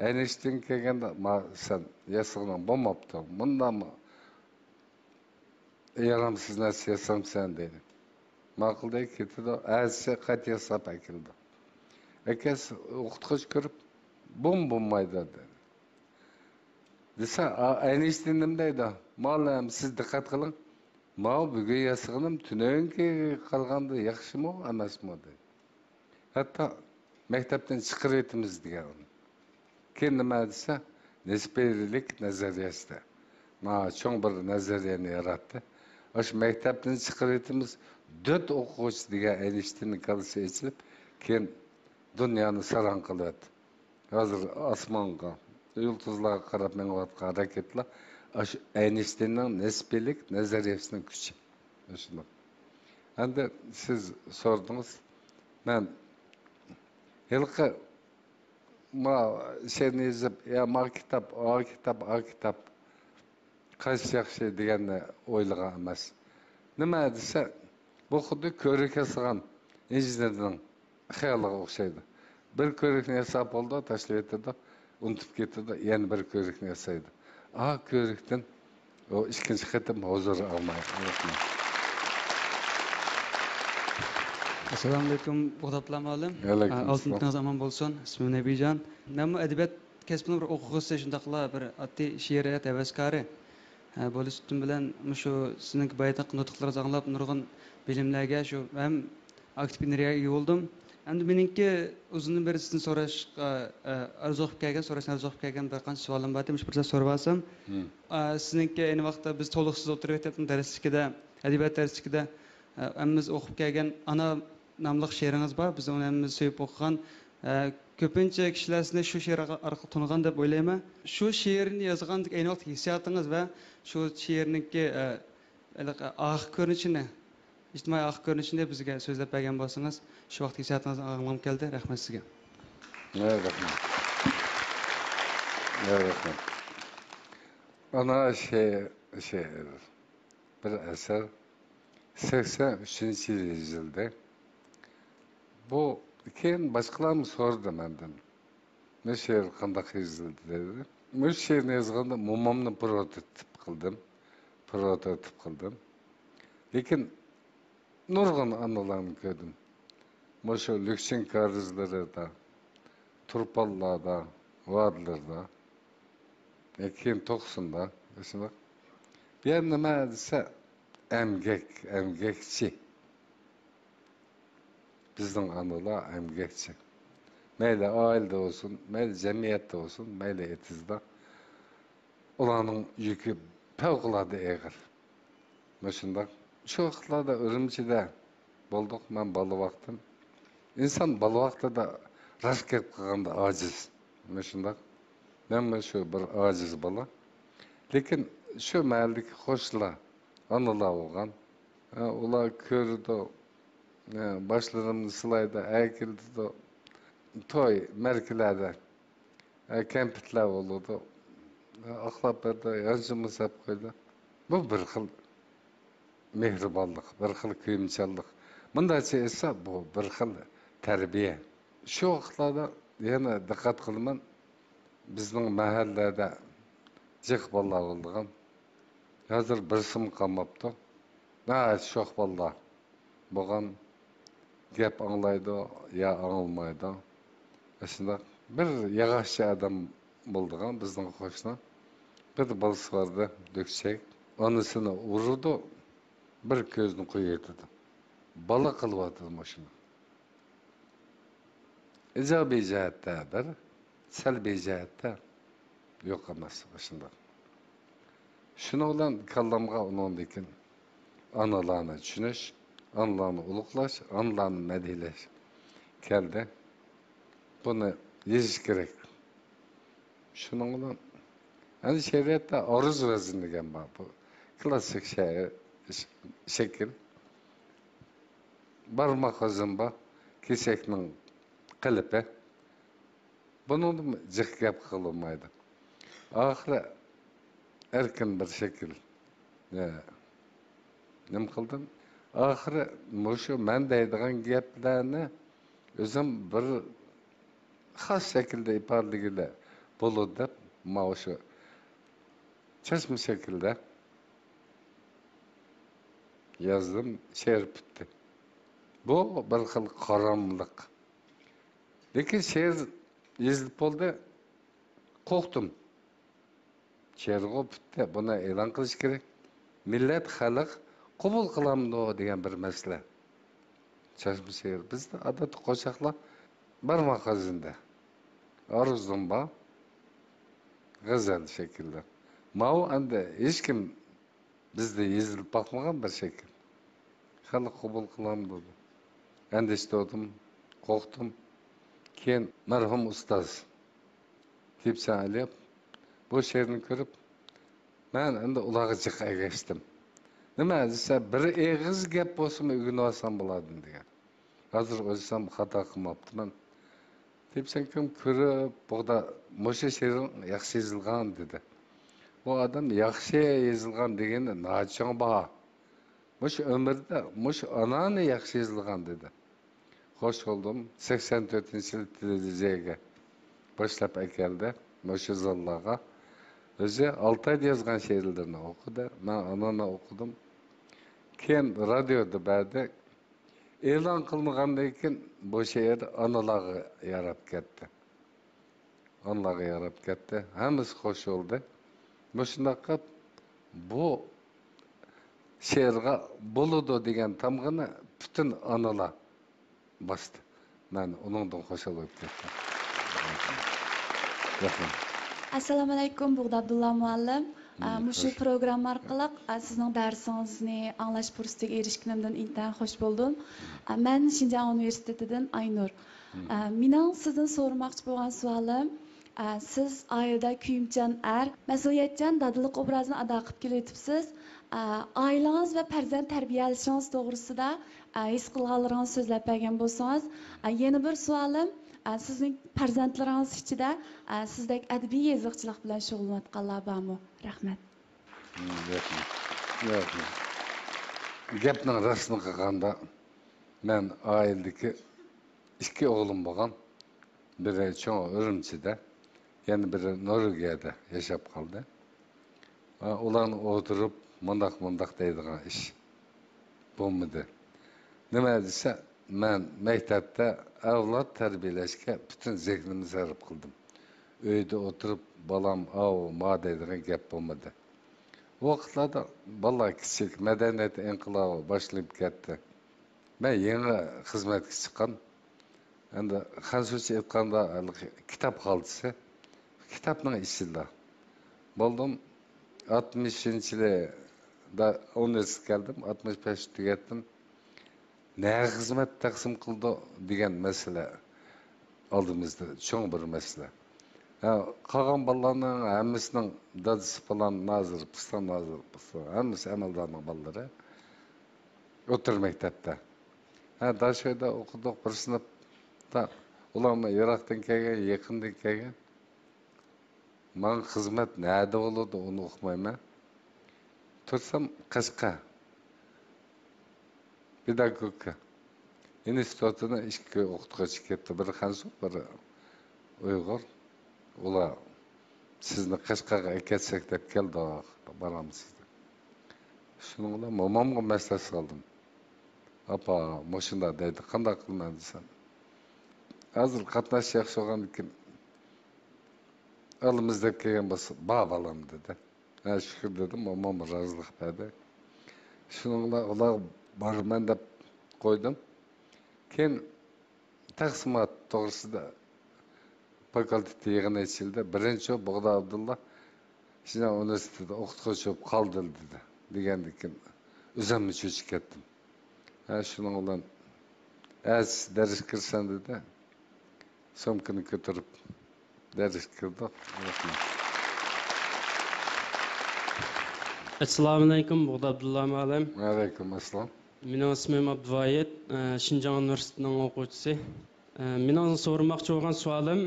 ئەينىشتىين كەلگەندە، ما سەن ياسىغىنىڭ بولماپتۇ. مۇنداقمۇ يارامسىز نەرسە ياسامسەن دەيدۇ. ماقۇل دەيدۇ، كېتىدۇ. ئەتىسى قايتا ياساپ ئەكېلىدۇ. ئەكەس ئوقۇتقۇچى كۆرۈپ، بۇم بولمايدۇ دېدى. دېسە، ئا-، ئەينشتىين نېمە دەيدۇ؟ مۇئەللىم، سىز دىققەت قىلىڭ. ماۋۇ بۈگۈن ياسىغىنىم تۈنۈگۈنكىگە قارىغاندا ياخشىمۇ، ئەمەسمۇ دەيدۇ. ھەتتا مەكتەپتىن چىقىرىۋېتىمىز دېگەن ئۇنى. كېيىن نېمە دېسە، نېسپىرىيلىك نەزەرىيەسىدە ما چوڭ بىر نەزەرىيەنى ياراتتى. ئاشۇ مەكتەپتىن چىقىرىۋېتىمىز، دۆت ئوقۇغۇچى دېگەن ئەينشتىيننىڭ كاللىسى ئېچىلىپ، كېيىن دۇنيانى ساراڭ قىلىۋەتتى. ھازىر ئاسمانغا، يۇلتۇزلارغا قاراپ مېڭىۋاتقان راكېتىلار ئاشۇ ئەينشتىيننىڭ نىسپىيلىك نەزەرىيەسىنىڭ كۈچى. شۇنداق. ئەمدى سىز سورىدىڭىز، مەن ھېلىقى ما شېئىرنى يېزىپ، يا ما كىتاب، ئا كىتاب، ئا كىتاب، قايسى ياخشى دېگەننى ئويلىغان ئەمەس. نېمە دېسە، بۇ خۇددى كۆۋرۈك ياسىغان ئىنژېنېرنىڭ خىيالىغا ئوخشايدۇ. بىر كۆۋرۈكنى ياساپ بولىدۇ، تاشلىۋېتىدۇ، ئۇنتۇپ كېتىدۇ، يەنە بىر كۆۋرۈكنى ياسايدۇ. ئا كۆۋرۈكتىن ئۇ ئىككىنچى قېتىم ھۇزۇر ئالماي. ئەسسالامۇئەلەيكۇم، بۇغداتلا مۇئەللىم. ۋەئەلەيكۇم ئالتۇن ئەسسالام. كۈنىڭىز ئامان بولسۇن. ئىسمىم نەبىجان. مەنمۇ ئەدەبىيات كەسپىنىڭ بىر ئوقۇغۇچىسى، شۇنداقلا بىر ئاددىي شېئىرىيەت ھەۋەسكارى. ھە، بولۇش سۈپىتىم بىلەن مۇشۇ سىزنىڭكى بايىتىنقى نۇتۇقلىرىڭىزنى ئاڭلاپ نۇرغۇن بىلىملەرگە شۇ ھەم ئاكتىپ ئېنېرگىيەگە ئىگە بولدۇم. ئەمدى مېنىڭكى ئۇزۇندىن بېرى سىزدىن سوراشقا، ئە، ئارزۇ قىلىپ كەلگەن، سوراشنى ئارزۇ قىلىپ كەلگەن بىر قانچە سوئالىم بار ئىدى، مۇشۇ پۇرسەتتە سورىۋالسام. مم. ئە، سىزنىڭكى ئەينى ۋاقىتتا بىز تولۇقسىز ئوتتۇرا مەكتەپنىڭ دەرسلىكىدە، ئەدەبىيات دەرسلىكىدە، ئە، ھەممىمىز ئوقۇپ كەلگەن ئانا ناملىق شېئىرىڭىز بار، بىز ئۇنى ھەممىمىز سۆيۈپ ئوقۇغان. ئە، كۆپىنچە كىشىلەر سىزنى شۇ شېئىر ئارقىلىق تونۇغان دەپ ئويلايمەن. شۇ شېئىرنى يازغاندىكى ئەينى ۋاقىتتىكى ھېسسىياتىڭىز ۋە شۇ شېئىرنىڭكى، ئە، ھېلىقى ئاخىرقى كۆرۈنۈشىنى، ئىجتىمائىي ئاخىرقى كۆرۈنۈشىنى بىزگە سۆزلەپ بەرگەن بولسىڭىز، شۇ ۋاقىت ھېسسىياتىڭىزنى ئاڭلىغۇم كەلدى. رەھمەت سىزگە. ھە، رەھمەت. ھە، رەھمەت. ئانا شېئىر، شېئىر. بىر ئەسەر سەكسەن ئۈچىنچى يىلى يېزىلدى. بۇ كېيىن باشقىلارمۇ سورىدى مەندىن. مۇشۇ شېئىر قانداق يېزىلدى دېدى. مۇشۇ شېئىرنى يازغاندا مومامنى پروتوتىپ قىلدىم. پروتوتىپ قىلدىم. لېكىن نۇرغۇن ئانىلارنى كۆردۈم. مۇشۇ لۈكچىن كارىزلىرىدا، تۇرپانلاردا، ۋادىلىرىدا، كېيىن توقسۇندا، شۇنداق. بۇ يەر نېمە دېسە، ئەمگەك، ئەمگەكچى. بىزنىڭ ئانىلار ئەمگەكچى. مەيلى ئائىلىدە بولسۇن، مەيلى جەمئىيەتتە بولسۇن، مەيلى ئېتىزدا. ئۇلارنىڭ يۈكى پەۋقۇلئاددە ئېغىر. مۇشۇنداق. شۇ ۋاقىتلاردا ئۈرۈمچىدە بولدۇق، مەن بالا ۋاقتىم. ئىنسان بالا ۋاقتىدا راست گەپ قىلغاندا ئاجىز. مۇشۇنداق. مەنمۇ شۇ بىر ئاجىز بالا. لېكىن شۇ مەھەللىدىكى قوشنىلار، ئانىلار بولغان. ھە، ئۇلار كۆرىدۇ. ھە، باشلىرىمنى سىلايدۇ، ئەكېلىدۇ. توي، مەرىكىلەردە، ھە، كەمپۈتلەر بولىدۇ. ھە، ئاقلاپ بېرىدۇ، يانچۇقىمۇ سېلىپ قويىدۇ. بۇ بىر خىل مېھرىبانلىق، بىر خىل كۆيۈمچانلىق. مۇنداقچە ئېيتسا، بۇ بىر خىل تەربىيە. شۇ ۋاقىتلاردا يەنە دىققەت قىلىمەن، بىزنىڭ مەھەللىدە جىق بالىلار بولىدىغان. ھازىر بىرسىمۇ قالماپتۇ. ناھايىتى شوخ بالىلار بولغان. گەپ ئاڭلايدۇ يا ئاڭلىمايدۇ. ئاشۇنداق بىر ياغاچچى ئادەم بولىدىغان بىزنىڭ قوشنا. بىر بالىسى بار ئىدى، لۈكچەك. ئانىسىنى ئۇرىدۇ، بىر كۆزىنى قويۇۋېتىدۇ. بالا قىلىۋاتىدۇ مۇشۇنى. ئىجابىي جەھەتتە بىر، سەلبىي جەھەتتە يوق ئەمەس، ئاشۇنداق. شۇنىڭ بىلەن كاللامغا ئۇنىڭدىن كېيىن ئانىلارنى چۈشىنىش، ئانىلارنى ئۇلۇغلاش، ئانىلارنى مەدھىيەلەش كەلدى. بۇنى يېزىش كېرەك. شۇنىڭ بىلەن ئەنە شېئىرىيەتتە ئارۇز ۋەزىن دېگەن بار. بۇ كلاسسىك شېئىر، ش-، شەكىل. بارماق ۋەزىن بار، كېسەكنىڭ قېلىپى. بۇنىڭدىمۇ جىق گەپ قىلىنمايدۇ. ئاخىرى ئەركىن بىر شەكىل. نېمە قىلدىم؟ ئاخىرى مۇشۇ مەن دەيدىغان گەپلەرنى ئۆزۈم بىر خاس شەكىلدە ئىپادىلىگىلى بولىدۇ دەپ، ماۋۇ شۇ چاچما شەكىلدە يازدىم، شېئىر پۈتتى. بۇ بىر خىل قاراملىق. لېكىن شېئىر يېزىلىپ بولدى، قورقتۇم. شېئىرغۇ پۈتتى، بۇنى ئېلان قىلىش كېرەك. مىللەت، خەلق قوبۇل قىلامدۇ دېگەن بىر مەسىلە. چاچما شېئىر. بىزدە ئادەتتە قوشاقلار بارماق ئىزىندا. ئارزۇم بار. غەزەل شەكىللەر. ماۋۇ ئەمدى ھېچكىم بىزدە يېزىلىپ باقمىغان بىر شەكىل. خەلق قوبۇل قىلامدۇ دەپ ئەندىشە تۇردۇم، قورقتۇم. كېيىن مەرھۇم ئۇستاز تېيىپجان ئەلىيېۋ بۇ شېئىرنى كۆرۈپ، مەن ئەمدى ئۇلارغا جىق ئەگەشتىم. نېمە دېسە، بىر ئېغىز گەپ بولسىمۇ ئۆگىنىۋالسام بولاتتىم دېگەن. ھازىر ئويلىسام خاتا قىلماپتىمەن. تېيىپجان ئاكام كۆرۈپ، بۇغدا مۇشۇ شېئىرىڭ ياخشى يېزىلغان دېدى. بۇ ئادەم ياخشى يېزىلغان دېگىنى ناچوڭ باھا. مۇشۇ ئۆمرىدە مۇشۇ ئانانى ياخشى يېزىلغان دېدى. خوش بولدۇم. سەكسەن تۆتىنچى يىلى تېلېۋىزىيەگە باشلاپ ئەكەلدى. مۇشۇ زاللارغا. ئۆزى ئالتايدا يازغان شېئىرلىرىنى ئوقۇدى. مەن ئانىنى ئوقۇدۇم. كېيىن رادىيودا بەردى. ئېلان قىلىنغاندىن كېيىن بۇ شېئىر ئانىلارغا ياراپ كەتتى. ئانىلارغا ياراپ كەتتى. ھەممىسى خوش بولدى. مۇشۇنداق قىلىپ بۇ شېئىرغا بولىدۇ دېگەن تامغىنى پۈتۈن ئانىلار باستى. مەن ئۇنىڭدىن خۇشال بولۇپ كەتتىم. رەھمەت. ئەسسالامۇئەلەيكۇم، بۇغدا ئابدۇللا مۇئەللىم. ئە، مۇشۇ پروگرامما ئارقىلىق، ئە، سىزنىڭ دەرسىڭىزنى ئاڭلاش پۇرسىتىگە ئېرىشكىنىمدىن ئىنتايىن خوش بولدۇم. ئە، مەن شىنجاڭ ئۇنىۋېرسىتېتىدىن ئاينۇر. ئە، مېنىڭ سىزدىن سورىماقچى بولغان سوئالىم، ئە، سىز ئائىلىدە كۆيۈمچان ئەر، مەسئۇلىيەتچان دادىلىق ئوبرازىنى ئادا قىلىپ كېلىۋېتىپسىز. ئە، ئائىلىڭىز ۋە پەرزەنت تەربىيەلىشىڭىز توغرىسىدا، ئە، ھېس قىلغانلىرىڭىزنى سۆزلەپ بەرگەن بولسىڭىز. ئە، يەنە بىر سوئالىم، ئە، سىزنىڭ پەرزەنتلىرىڭىز ئىچىدە، ئە، سىزدەك ئەدەبىي يېزىقچىلىق بىلەن شۇغۇللىنىۋاتقانلار بارمۇ؟ رەھمەت. رەھمەت. رەھمەت. گەپنىڭ راستىنى قىلغاندا، مەن ئائىلىدىكى ئىككى ئوغلۇم بولغان. بىرى چوڭى ئۈرۈمچىدە، يەنە بىرى نورۋېگىيەدە ياشاپ قالدى. ھە، ئۇلارنى ئولتۇرۇپ مۇنداق، مۇنداق دەيدىغان ئىش بولمىدى. نېمە دېسە، مەن مەكتەپتە ئەۋلاد تەربىيەلەشكە پۈتۈن زېھنىمنى سەرپ قىلدىم. ئۆيدە ئولتۇرۇپ بالام ئاۋۇ ما دەيدىغان گەپ بولمىدى. ئۇ ۋاقىتلاردا بالىلار كىچىك، مەدەنىيەت ئىنقىلابى باشلىنىپ كەتتى. مەن يېڭى خىزمەتكە چىققان. ئەمدى خەنزۇچە ئېيتقاندا، ھېلىقى كىتاب خالتىسى. كىتابنىڭ ئىچىدە بولدۇم. ئاتمىشىنچى يىلىدا ئۇنىۋېرسىتېتقا كەلدىم. ئاتمىش بەشتە تۈگەتتىم. نەگە خىزمەت تەقسىم قىلىدۇ دېگەن مەسىلە ئالدىمىزدا چوڭ بىر مەسىلە. ھە، قالغان بالىلارنىڭ ھەممىسىنىڭ دادىسى پالان نازىر، پىستان نازىر، پىستان، ھەممىسى ئەمەلدارنىڭ بالىلىرى. ئوتتۇرا مەكتەپتە. ھە، داشۆدە ئوقۇدۇق بىر سىنىپتا. ئۇلارمۇ يىراقتىن كەلگەن، يېقىندىن كەلگەن. ماڭا خىزمەت نەدە بولىدۇ، ئۇنى ئۇقمايمەن. تۇرسام، قەشقەر پېداگوگىكا ئىنستىتۇتىنىڭ ئىككى ئوقۇتقۇچى كەپتۇ، بىرى خەنزۇ، بىرى ئۇيغۇر. ئۇلار سىزنى قەشقەرگە ئەكەتسەك دەپ كەلدۇق، بارامسىز دەپ. شۇنىڭ بىلەن مومامغا مەسلىھەت سالدىم. ئاپا، مۇشۇنداق دەيدۇ، قانداق قىلىمەن دېسەم، ھازىر قاتناش ياخشى بولغاندىكىن ئالىمىز دەپ كەلگەن بولسا، بار بالام دېدى. ھە، شۈكۈر دېدىم، مومام رازىلىق بەردى. شۇنىڭ بىلەن ئۇلارغا بارىمەن دەپ قويدۇم. كېيىن تەقسىمات توغرىسىدا فاكۇلتېت يىغىنى ئېچىلدى. بىرىنچى بوغدا ئابدۇللا شىنجاڭ ئۇنىۋېرسىتېتىدا ئوقۇتقۇچى بولۇپ قالدى دېدى. دېگەندىن كېيىن ئۆزۈممۇ چۆچۈپ كەتتىم. ھە، شۇنىڭ بىلەن ئەتىسى دەرسكە كىرسەن دېدى. سومكىنى كۆتۈرۈپ دەرسكە كىردۇق. رەھمەت. ئەسسالامۇئەلەيكۇم، بۇغدا ئابدۇللا مۇئەللىم. ۋەئەلەيكۇم ئەسسالام. مېنىڭ ئىسمىم ئابدۇۋايىت، ئە، شىنجاڭ ئۇنىۋېرسىتېتىنىڭ ئوقۇغۇچىسى. ئە، مېنىڭ سورىماقچى بولغان سوئالىم،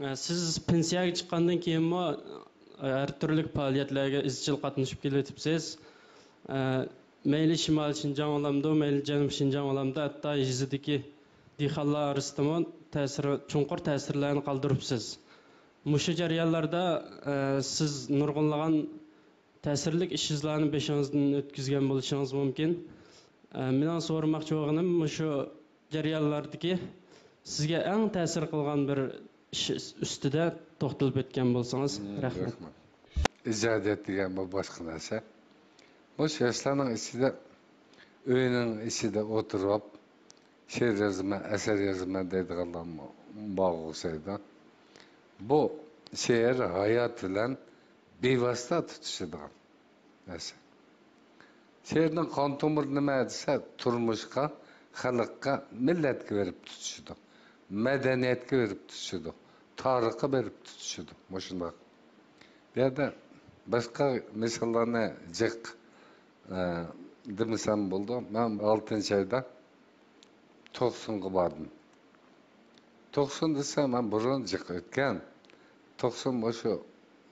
ئە، سىز پېنسىيەگە چىققاندىن كېيىنمۇ، ئە، ھەر تۈرلۈك پائالىيەتلەرگە ئىزچىل قاتنىشىپ كېلىۋېتىپسىز. ئە، مەيلى شىمالىي شىنجاڭ بولامدۇ، مەيلى جەنۇبىي شىنجاڭ بولامدۇ، ھەتتا يېزىدىكى دېھقانلار ئارىسىدىمۇ تەسىر، چوڭقۇر تەسىرلەرنى قالدۇرۇپسىز. مۇشۇ جەريانلاردا، ئە، سىز نۇرغۇنلىغان تەسىرلىك ئىش-ئىزلارنى بېشىڭىزدىن ئۆتكۈزگەن بولۇشىڭىز مۇمكىن. ئە، مېنىڭ سورىماقچى بولغىنىم مۇشۇ جەريانلاردىكى سىزگە ئەڭ تەسىر قىلغان بىر ئىش ئۈستىدە توختىلىپ ئۆتكەن بولسىڭىز. مم، رەھمەت. رەھمەت. ئىجادىيەت دېگەن بۇ باشقا نەرسە. مۇشۇ ياشلارنىڭ ئىچىدە، ئۆينىڭ ئىچىدە ئولتۇرۇپ، شېئىر يازىمەن، ئەسەر يازىمەن دەيدىغانلارمۇ بارغۇ ئوخشايدۇ. بۇ شېئىر ھايات بىلەن بىۋاسىتە تۇتىشىدىغان نەرسە. شېئىرنىڭ قان تومۇرى نېمە دېسە، تۇرمۇشقا، خەلققە، مىللەتكە بېرىپ تۇتىشىدۇ. مەدەنىيەتكە بېرىپ تۇتىشىدۇ. تارىخقا بېرىپ تۇتىشىدۇ. مۇشۇنداق. بۇ يەردە باشقا مىساللارنى جىق، ئە، دېمىسەم بولىدۇ. مەن ئالتىنچى ئايدا توقسۇنغا باردىم. توقسۇن دېسە، مەن بۇرۇن جىق ئۆتكەن. توقسۇن مۇشۇ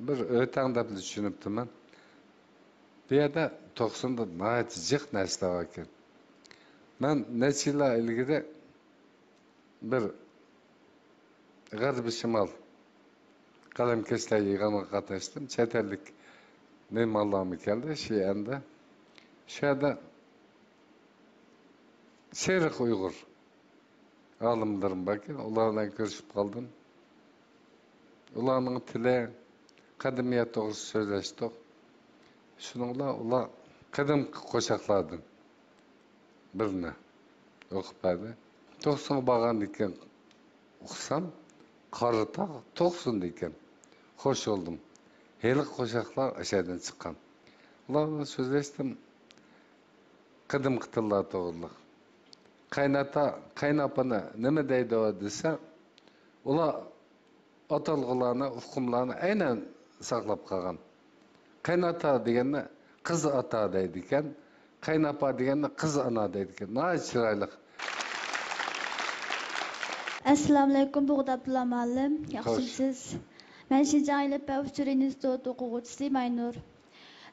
بىر ئۆتەڭ دەپلا چۈشىنىپتىمەن. بۇ يەردە توقسۇندا ناھايىتى جىق نەرسىلەر باركەن. مەن نەچچە يىللار ئىلگىرى بىر غەربىي شىمال قەلەمكەشلەر يىغىنىغا قاتناشتىم. چەت ئەللىك مېھمانلارمۇ كەلدى، شىئەندە. شۇ يەردە سېرىق ئۇيغۇر ئالىملىرىم باركەن، ئۇلار بىلەن كۆرۈشۈپ قالدىم. ئۇلارنىڭ تىلى، قەدىمىيەت توغرىسىدا سۆزلەشتۇق. شۇنىڭ بىلەن ئۇلار قەدىمكى قوشاقلاردىن بىرنى ئوقۇپ بەردى. توقسۇنغا بارغاندىن كېيىن ئۇقسام، قاراتاغ توقسۇندا ئىكەن. خوش بولدۇم. ھېلىقى قوشاقلار ئەشەدىن چىققان. ئۇلار بىلەن سۆزلەشتىم. قەدىمكى تىللار توغرىلىق. قايناتا، قايناپىنى نېمە دەيدۇ دېسە، ئۇلار ئاتالغۇلارنى، ئۇقۇملارنى ئەينەن ساقلاپ قالغان. قايناتا دېگەننى قىز ئاتا دەيدىكەن، قايناپا دېگەننى قىز ئانا دەيدىكەن. ناھايىتى چىرايلىق. ئەسسالامۇئەلەيكۇم، بۇغدات ئابدۇللا مۇئەللىم. خوش. ياخشىمۇسىز؟ مەن شىنجاڭ ئەلىپبە ئۇچۇر ئىنستىتۇتى ئوقۇغۇچىسى ماينۇر.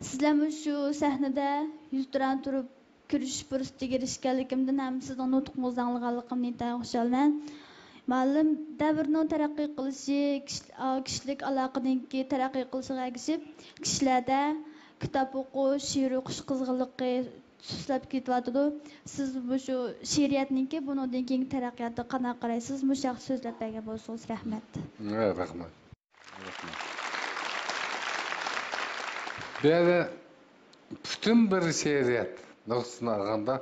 سىزلەر مۇشۇ سەھنىدە يۈز تۇرا تۇرۇپ كۆرۈشۈش پۇرسىتىگە ئېرىشكەنلىكىمدىن ھەم سىزنىڭ نۇتقىڭىزنى ئاڭلىغانلىقىمدىن ئىنتايىن خۇشالمەن. مۇئەللىم، دەۋرنىڭ تەرەققىي قىلىشى، كىش-، ئا، كىشىلىك ئالاقىنىڭكى تەرەققىي قىلىشىغا ئەگىشىپ، كىشىلەردە كىتاب ئوقۇش، شېئىر ئوقۇش قىزغىنلىقى سۇسلاپ كېتىۋاتىدۇ. سىز مۇشۇ شېئىرىيەتنىڭكى بۇنىڭدىن كېيىنكى تەرەققىياتىغا قانداق قارايسىز؟ مۇشۇ ھەقتە سۆزلەپ بەرگەن بولسىڭىز، رەھمەت. ھە، رەھمەت. بۇ يەردە پۈتۈن بىر شېئىرىيەت نۇقتىسىنى ئالغاندا،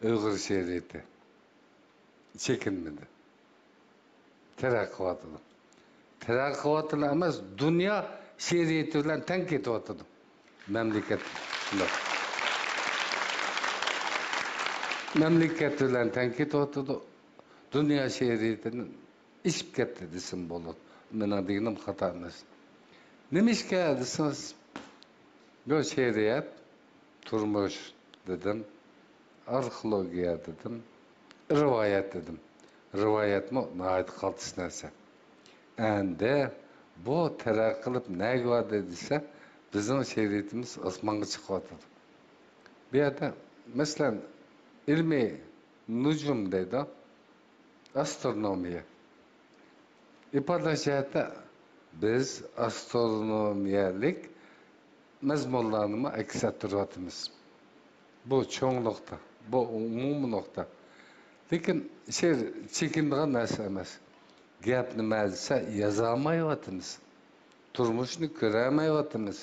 ئۇيغۇر شېئىرىيىتى چېكىنمىدى. تەرەققىي قىلىۋاتىدۇ. تەرەققىي قىلىۋاتىدۇ ئەمەس، دۇنيا شېئىرىيىتى بىلەن تەڭ كېتىۋاتىدۇ. مەملىكەت شۇنداق. مەملىكەت بىلەن تەڭ كېتىۋاتىدۇ. دۇنيا شېئىرىيىتىدىن ئېشىپ كەتتى دېسەم بولىدۇ. مېنىڭ دېگىنىم خاتا ئەمەس. نېمىشقا دېسىڭىز، بۇ شېئىرىيەت، تۇرمۇش دېدىم، ئارخېئولوگىيە دېدىم، رىۋايەت دېدىم. رىۋايەتمۇ ناھايىتى قالتىس نەرسە. ئەندى بۇ تەرەققىي قىلىپ نەگە باردى دېسە، بىزنىڭ شېئىرىيىتىمىز ئاسمانغا چىقىۋاتىدۇ. بۇ يەردە، مەسىلەن، ئىلمىي نۇجۇم دەيدۇ، ئاسترونومىيە. ئىپادىلەش جەھەتتە بىز ئاسترونومىيەلىك مەزمۇنلارنىمۇ ئەكس ئەتتۈرۈۋاتىمىز. بۇ چوڭ نۇقتا، بۇ ئومۇمىي نۇقتا. لېكىن شېئىر چېكىنىدىغان نەرسە ئەمەس. گەپ نېمە دېسە، يازالمايۋاتىمىز. تۇرمۇشنى كۆرەلمەيۋاتىمىز.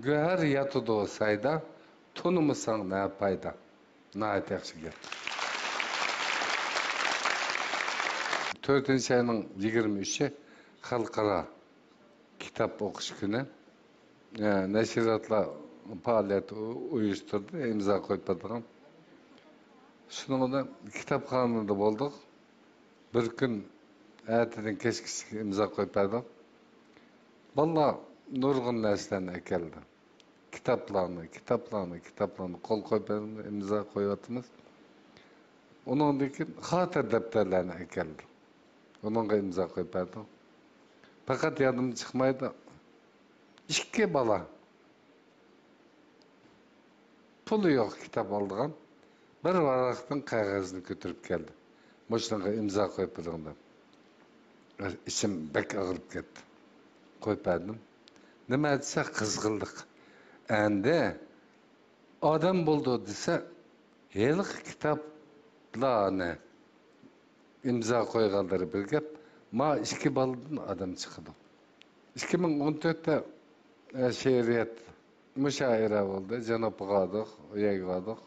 گۆھەر ياتىدۇ سايدا، تونۇمىساڭ نە پايدا. ناھايىتى ياخشى گەپ. تۆتىنچى ئاينىڭ يىگىرمە ئۈچى خەلقئارا كىتاب ئوقۇش كۈنى. ئە، نەشرىياتلار پائالىيەت ئۇ-، ئۇيۇشتۇردى، ئىمزا قويۇپ بەردىغان. شۇنىڭ بىلەن كىتابخانىدا بولدۇق. بىر كۈن ئەتىدىن كەچكىچە ئىمزا قويۇپ بەردۇق. بالىلار نۇرغۇن نەرسىلەرنى ئەكەلدى. كىتابلارنى، كىتابلارنى، كىتابلارنى قول قويۇپ بەردۇق، ئىمزا قويۇۋاتىمىز. ئۇنىڭدىن كېيىن خاتىرە دەپتەرلەرنى ئەكەلدى. ئۇنىڭغا ئىمزا قويۇپ بەردۇق. پەقەت يادىمدىن چىقمايدۇ. ئىككى بالا پۇلى يوق كىتاب ئالىدىغان، بىر ۋاراقتىن قەغەزنى كۆتۈرۈپ كەلدى. مۇشۇنىڭغا ئىمزا قويۇپ بېرىڭ دەپ. ئىچىم بەك ئاغرىپ كەتتى. قويۇپ بەردىم. نېمە دېسە، قىزغىنلىق. ئەندى ئادەم بولىدۇ دېسە، ھېلىقى كىتابلارنى ئىمزا قويغانلىرى بىر گەپ، ما ئىككى بالىدىن ئادەم چىقىدۇ. ئىككى مىڭ ئون تۆتتە، ئە، شېئىرىيەت، مۇشائىرە بولدى. جەنۇبقا باردۇق، ئۇ يەرگە باردۇق.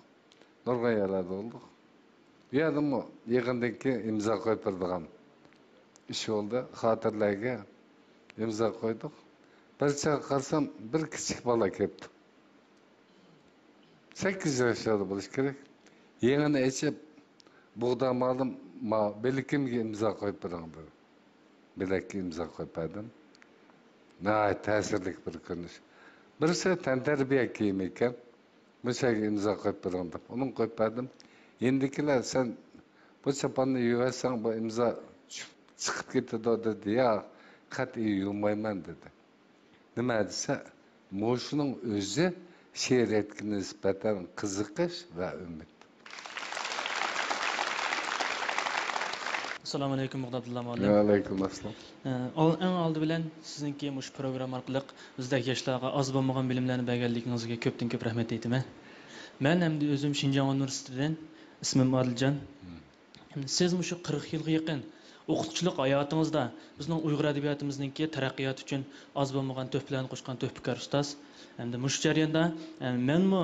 نۇرغۇن يەرلەردە بولدۇق. ئۇ يەردىمۇ يىغىندىن كېيىن ئىمزا قويۇپ بېرىدىغان ئىش بولدى. خاتىرىلەرگە ئىمزا قويدۇق. بىر چاغ قارىسام، بىر كىچىك بالا كەپتۇ. سەككىز ياشلاردا بولۇشى كېرەك. يېڭىنى ئېچىپ، بۇغدا مالىم، ما بىلىكىمگە ئىمزا قويۇپ بېرىڭ دېدى. بىلەككە ئىمزا قويۇپ بەردىم. ناھايىتى تەسىرلىك بىر كۆرۈنۈش. بىرسى تەنتەربىيە كىيىمى ئىكەن. مۇشۇ يەرگە ئىمزا قويۇپ بېرىڭ دەپ، ئۇنىڭغا قويۇپ بەردىم. يېنىدىكىلەر، سەن بۇ چاپاننى يۇيۇۋەتسەڭ، بۇ ئىمزا چۈشۈپ، چىقىپ كېتىدۇ دېدى. ياق، قەتئىي يۇمايمەن دېدى. نېمە دېسە، مۇشۇنىڭ ئۆزى شېئىرىيەتكە نىسبەتەن قىزىقىش ۋە ئۈمىد. ئەسسالامۇ ئەلەيكۇم، بۇغدا ئابدۇللا مۇئەللىم. ۋەئەلەيكۇم ئەسسالام. ئە، ئال-، ئەڭ ئالدى بىلەن سىزنىڭكى مۇشۇ پروگرامما ئارقىلىق بىزدەك ياشلارغا ئاز بولمىغان بىلىملەرنى بەرگەنلىكىڭىزگە كۆپتىن كۆپ رەھمەت ئېيتىمەن. مەن ئەمدى ئۆزۈم شىنجاڭ ئۇنىۋېرسىتېتىدىن، ئىسمىم ئادىلجان. سىز مۇشۇ قىرىق يىلغا يېقىن ئوقۇتقۇچىلىق ھاياتىڭىزدا بىزنىڭ ئۇيغۇر ئەدەبىياتىمىزنىڭكى تەرەققىياتى ئۈچۈن ئاز بولمىغان تۆھپىلەرنى قوشقان تۆھپىكار ئۇستاز. ئەمدى مۇشۇ جەرياندا، ئە، مەنمۇ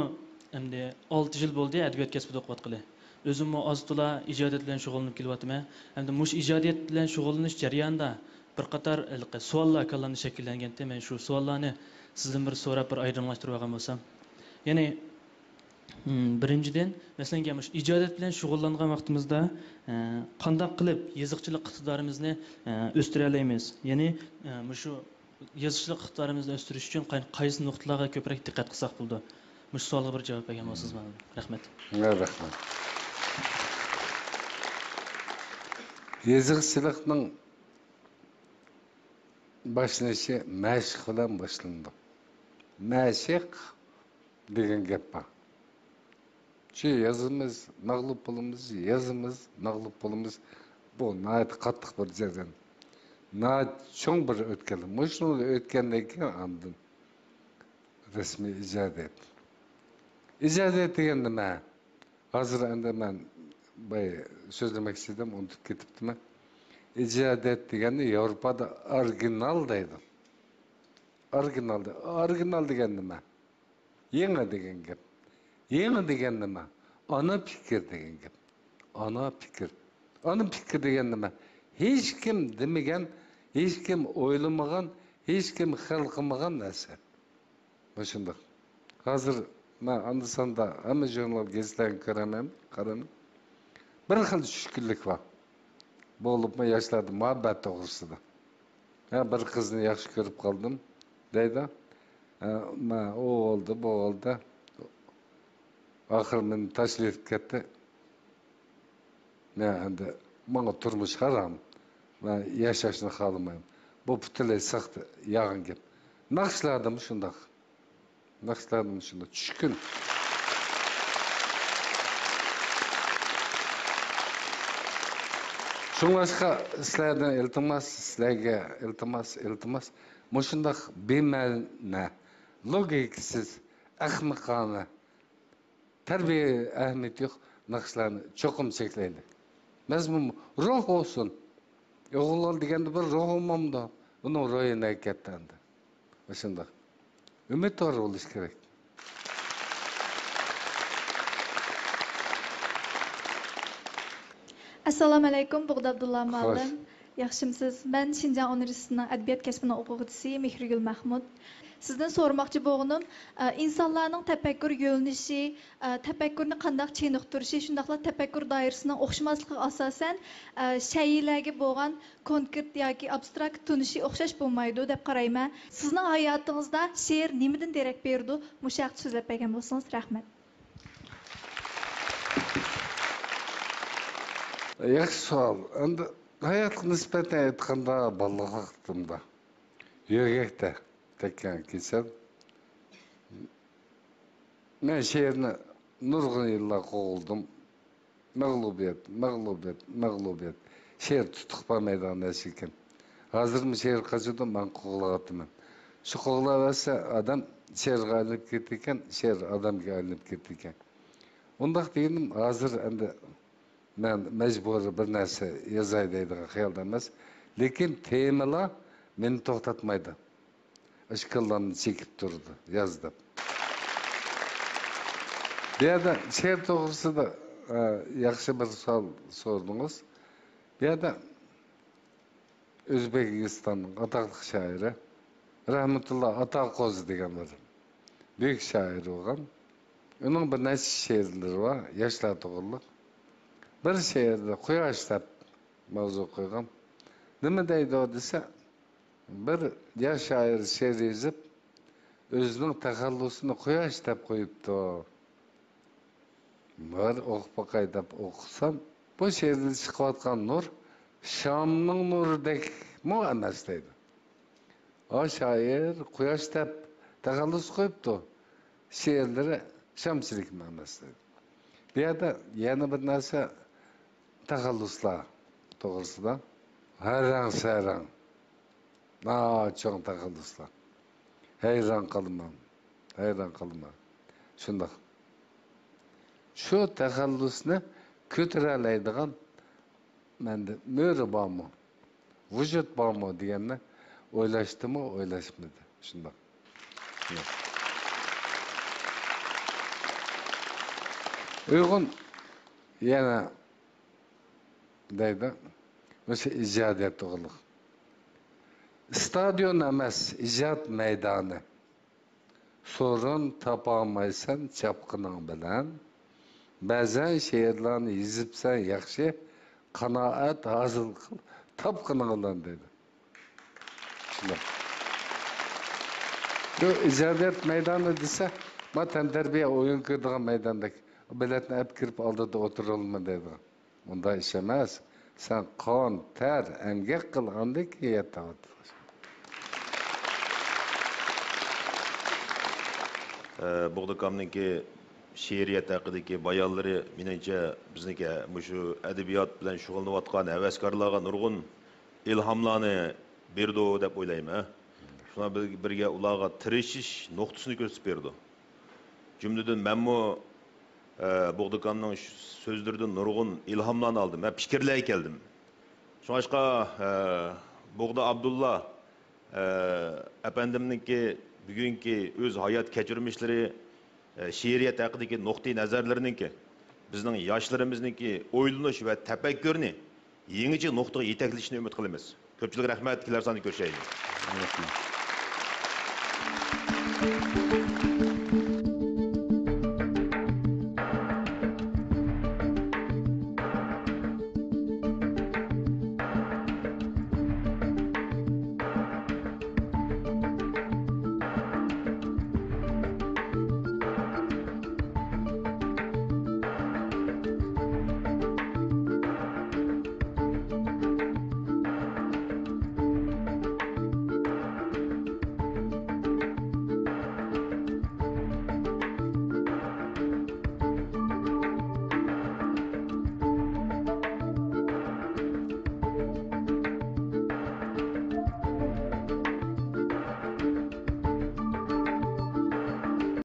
ئەمدى ئالتە يىل بولدى ئەدەبىيات كەسپىدە ئوقۇۋاتقىلى. ئۆزۈممۇ ئاز-تولا ئىجادىيەت بىلەن شۇغۇللىنىپ كېلىۋاتىمەن. ئەمدى مۇشۇ ئىجادىيەت بىلەن شۇغۇللىنىش جەريانىدا بىر قاتار ھېلىقى سوئاللار كاللامدا شەكىللەنگەنتى. مەن شۇ سوئاللارنى سىزدىن بىر سوراپ، بىر ئايدىڭلاشتۇرۇپ ئالغان بولسام. يەنى، مم، بىرىنچىدىن، مەسىلەن، مۇشۇ ئىجادىيەت بىلەن شۇغۇللانغان ۋاقتىمىزدا، ئە، قانداق قىلىپ يېزىقچىلىق ئىقتىدارىمىزنى، ئە، ئۆستۈرەلەيمىز؟ يەنى، ئە، مۇشۇ يېزىقچىلىق ئىقتىدارىمىزنى ئۆستۈرۈش ئۈچۈن قاي-، قايسى نۇقتىلارغا كۆپرەك دىققەت قىلساق بولىدۇ؟ مۇشۇ سوئالغا بىر جاۋاب بەرگەن بولسىڭىز ماڭا. رەھمەت. ھە، رەھمەت. يېزىقچىلىقنىڭ باشلىنىشى مەشىق بىلەن باشلىنىدۇ. مەشىق دېگەن گەپ بار. شۇ يازىمىز، مەغلۇپ بولىمىز، يازىمىز، مەغلۇپ بولىمىز. بۇ ناھايىتى قاتتىق بىر جەريان. ناھايىتى چوڭ بىر ئۆتكەل. مۇشۇنى ئۆتكەندىن كېيىن ئاندىن رەسمىي ئىجادىيەت. ئىجادىيەت دېگەن نېمە؟ ھازىر ئەمدى مەن باي سۆزلىمەكچى ئىدىم، ئۇنتۇپ كېتىپتىمەن. ئىجادىيەت دېگەننى ياۋروپادا ئورىگىنال دەيدۇ. ئورىگىنال دە-، ئورىگىنال دېگەن نېمە؟ يېڭى دېگەن گەپ. يېڭى دېگەن نېمە؟ ئانا پىكىر دېگەن گەپ. ئانا پىكىر. ئانا پىكىر دېگەن نېمە؟ ھېچكىم دېمىگەن، ھېچكىم ئويلىمىغان، ھېچكىم خىيال قىلمىغان نەرسە. مۇشۇنداق. ھازىر مەن ئاندا-ساندا ھەممە ژۇرنال، گېزىتلەرنى كۆرەمەن، قارىمەن. بىر خىل چۈشكۈنلۈك بار. بولۇپمۇ ياشلاردا مۇھەببەت توغرىسىدا. ھە، بىر قىزنى ياخشى كۆرۈپ قالدىم، دەيدۇ. ھە، مە-، ئۇ بولدى، بۇ بولدى. ئاخىرى مېنى تاشلىۋېتىپ كەتتى. مەن ئەمدى ماڭا تۇرمۇش ھارام. مەن ياشاشنى خالىمايمەن. بۇ پۈتۈنلەي ساختا، يالغان گەپ. ناخشىلاردىمۇ شۇنداق. ناخشىلاردىمۇ شۇنداق. چۈشكۈن. شۇڭلاشقا سىلەردىن ئىلتىماس، سىلەرگە ئىلتىماس، ئىلتىماس. مۇشۇنداق بىمەنە، لوگىكىسىز، ئەخمىقانە، تەربىيە ئەھمىيىتى يوق ناخشىلارنى چوقۇم چەكلەيلى. مەزمۇن، روھ بولسۇن. ئوغۇللار دېگەندە بىر روھ بولمامدۇ؟ ئۇنىڭ روھى نەگە كەتتى ئەمدى؟ مۇشۇنداق. ئۈمىدۋار بولۇش كېرەك. ئەسسالامۇئەلەيكۇم، بۇغدا ئابدۇللا مۇئەللىم. ياخشىمۇسىز؟ مەن شىنجاڭ ئۇنىۋېرسىتېتىنىڭ ئەدەبىيات كەسپىنىڭ ئوقۇغۇچىسى مېھرىگۈل مەھمۇت. سىزدىن سورىماقچى بولغىنىم، ئە، ئىنسانلارنىڭ تەپەككۇر يۆنىلىشى، ئە، تەپەككۇرنى قانداق چېنىقتۇرۇشى، شۇنداقلا تەپەككۇر دائىرىسىنىڭ ئوخشىماسلىقىغا ئاساسەن، ئە، شەيئىلەرگە بولغان كونكرېت ياكى ئابستراكت تونۇشى ئوخشاش بولمايدۇ دەپ قارايمەن. سىزنىڭ ھاياتىڭىزدا شېئىر نېمىدىن دېرەك بېرىدۇ؟ مۇشۇ ھەقتە سۆزلەپ بەرگەن بولسىڭىز رەھمەت. ياخشى سوئال. ئەمدى ھاياتقا نىسبەتەن ئېيتقاندا، بالىلىق ۋاقتىمدا يۆگەكتە تەگكەن كېسەل. مەن شېئىرنى نۇرغۇن يىللار قوغلىدىم. مەغلۇبىيەت، مەغلۇبىيەت، مەغلۇبىيەت. شېئىر تۇتۇق بەرمەيدىغان نەرسە ئىكەن. ھازىرمۇ شېئىر قاچىدۇ، مەن قوغلاۋاتىمەن. شۇ قوغلاۋەرسە ئادەم شېئىرغا ئايلىنىپ كېتىدىكەن، شېئىر ئادەمگە ئايلىنىپ كېتىدىكەن. ئۇنداق دېگىنىم، ھازىر ئەمدى مەن مەجبۇرىي بىر نەرسە يازاي دەيدىغان خىيالدا ئەمەس. لېكىن تېمىلار مېنى توختاتمايدۇ. ئىشكاللارنى چېكىپ تۇرىدۇ، ياز دەپ. بۇ يەردە شېئىر توغرىسىدا، ئە، ياخشى بىر سوئال سورىدىڭىز. بۇ يەردە ئۆزبېكىستاننىڭ ئاتاقلىق شائىرى رەھمەتۇللا ئاتاقوزى دېگەن بىر بۈيۈك شائىر بولغان. ئۇنىڭ بىر نەچچە شېئىرلىرى بار، ياشلار توغرىلىق. بىر شېئىردا قۇياش دەپ ماۋزۇ قويغان. نېمە دەيدۇ دېسە، بىر ياش شائىر شېئىر يېزىپ، ئۆزىنىڭ تەخەللۇسىنى قۇياش دەپ قويۇپتۇ. بىر ئوقۇپ باقاي دەپ ئوقۇسام، بۇ شېئىردىن چىقىۋاتقان نۇر شامنىڭ نۇرىدەكمۇ ئەمەس دەيدۇ. ئا شائىر قۇياش دەپ تەخەللۇس قويۇپتۇ، شېئىرلىرى شامچىلىكمۇ ئەمەس دەيدۇ. بۇ يەردە يەنە بىر نەرسە تەخەللۇسلار توغرىسىدا. ھەر رەڭ سەرەڭ. ناھايىتى چوڭ تەخەللۇسلار. ھەيران قالىمەن. ھەيران قالىمەن. شۇنداق. شۇ تەخەللۇسنى كۆتۈرەلەيدىغان مەندە مۈرە بارمۇ؟ ۋۇجۇد بارمۇ دېگەننى ئويلاشتىمۇ، ئويلاشمىدى. شۇنداق. شۇنداق. ئۇيغۇن يەنە دەيدۇ، مۇشۇ ئىجادىيەت توغرىلىق. ئىستادىيون ئەمەس، ئىجاد مەيدانى. سورۇن تاپالمايسەن چاپقىنىڭ بىلەن. بەزەن شېئىرلارنى يېزىپسەن ياخشى، قانائەت ھاسىل قىل تاپقىنىڭ بىلەن دەيدۇ. شۇنداق. بۇ ئىجادىيەت مەيدانى دېسە، ما تەنتەربىيە ئويۇن كۆرىدىغان مەيداندەك. بېلەتنى ئەپ كىرىپ ئالدىدا ئولتۇرالمىدى دەيدىغان. ئۇنداق ئىش ئەمەس. سەن قان، تەر، ئەمگەك قىل، ئاندىن كېيىن يەر تاۋۇت. ئە، بوغداكامنىڭكى شېئىرىيەت ھەققىدىكى بايانلىرى، مېنىڭچە، بىزنىڭكى مۇشۇ ئەدەبىيات بىلەن شۇغۇللىنىۋاتقان ھەۋەسكارلارغا نۇرغۇن ئىلھاملارنى بېرىدۇ دەپ ئويلايمەن. شۇنىڭ بىر-، بىرگە ئۇلارغا تىرىشىش نۇقتىسىنى كۆرسىتىپ بېرىدۇ. جۈملىدىن مەنمۇ، ئە، بوغدىكامنىڭ ش-، سۆزلىرىدىن نۇرغۇن ئىلھاملارنى ئالدىم ۋە پىكىرلەرگە كەلدىم. شۇڭلاشقا، ئە، بوغدا ئابدۇللا، ئە، ئەپەندىمنىڭكى بۈگۈنكى ئۆز ھايات كەچۈرمىشلىرى، ئە، شېئىرىيەت ھەققىدىكى نۇقتىئى نەزەرلىرىنىڭكى بىزنىڭ ياشلىرىمىزنىڭكى ئويلىنىش ۋە تەپەككۇرىنى يېڭىچە نۇقتىغا يېتەكلىشىنى ئۈمىد قىلىمىز. كۆپچىلىك رەھمەت، كېلەر ساندا كۆرۈشەيلى. رەھمەت.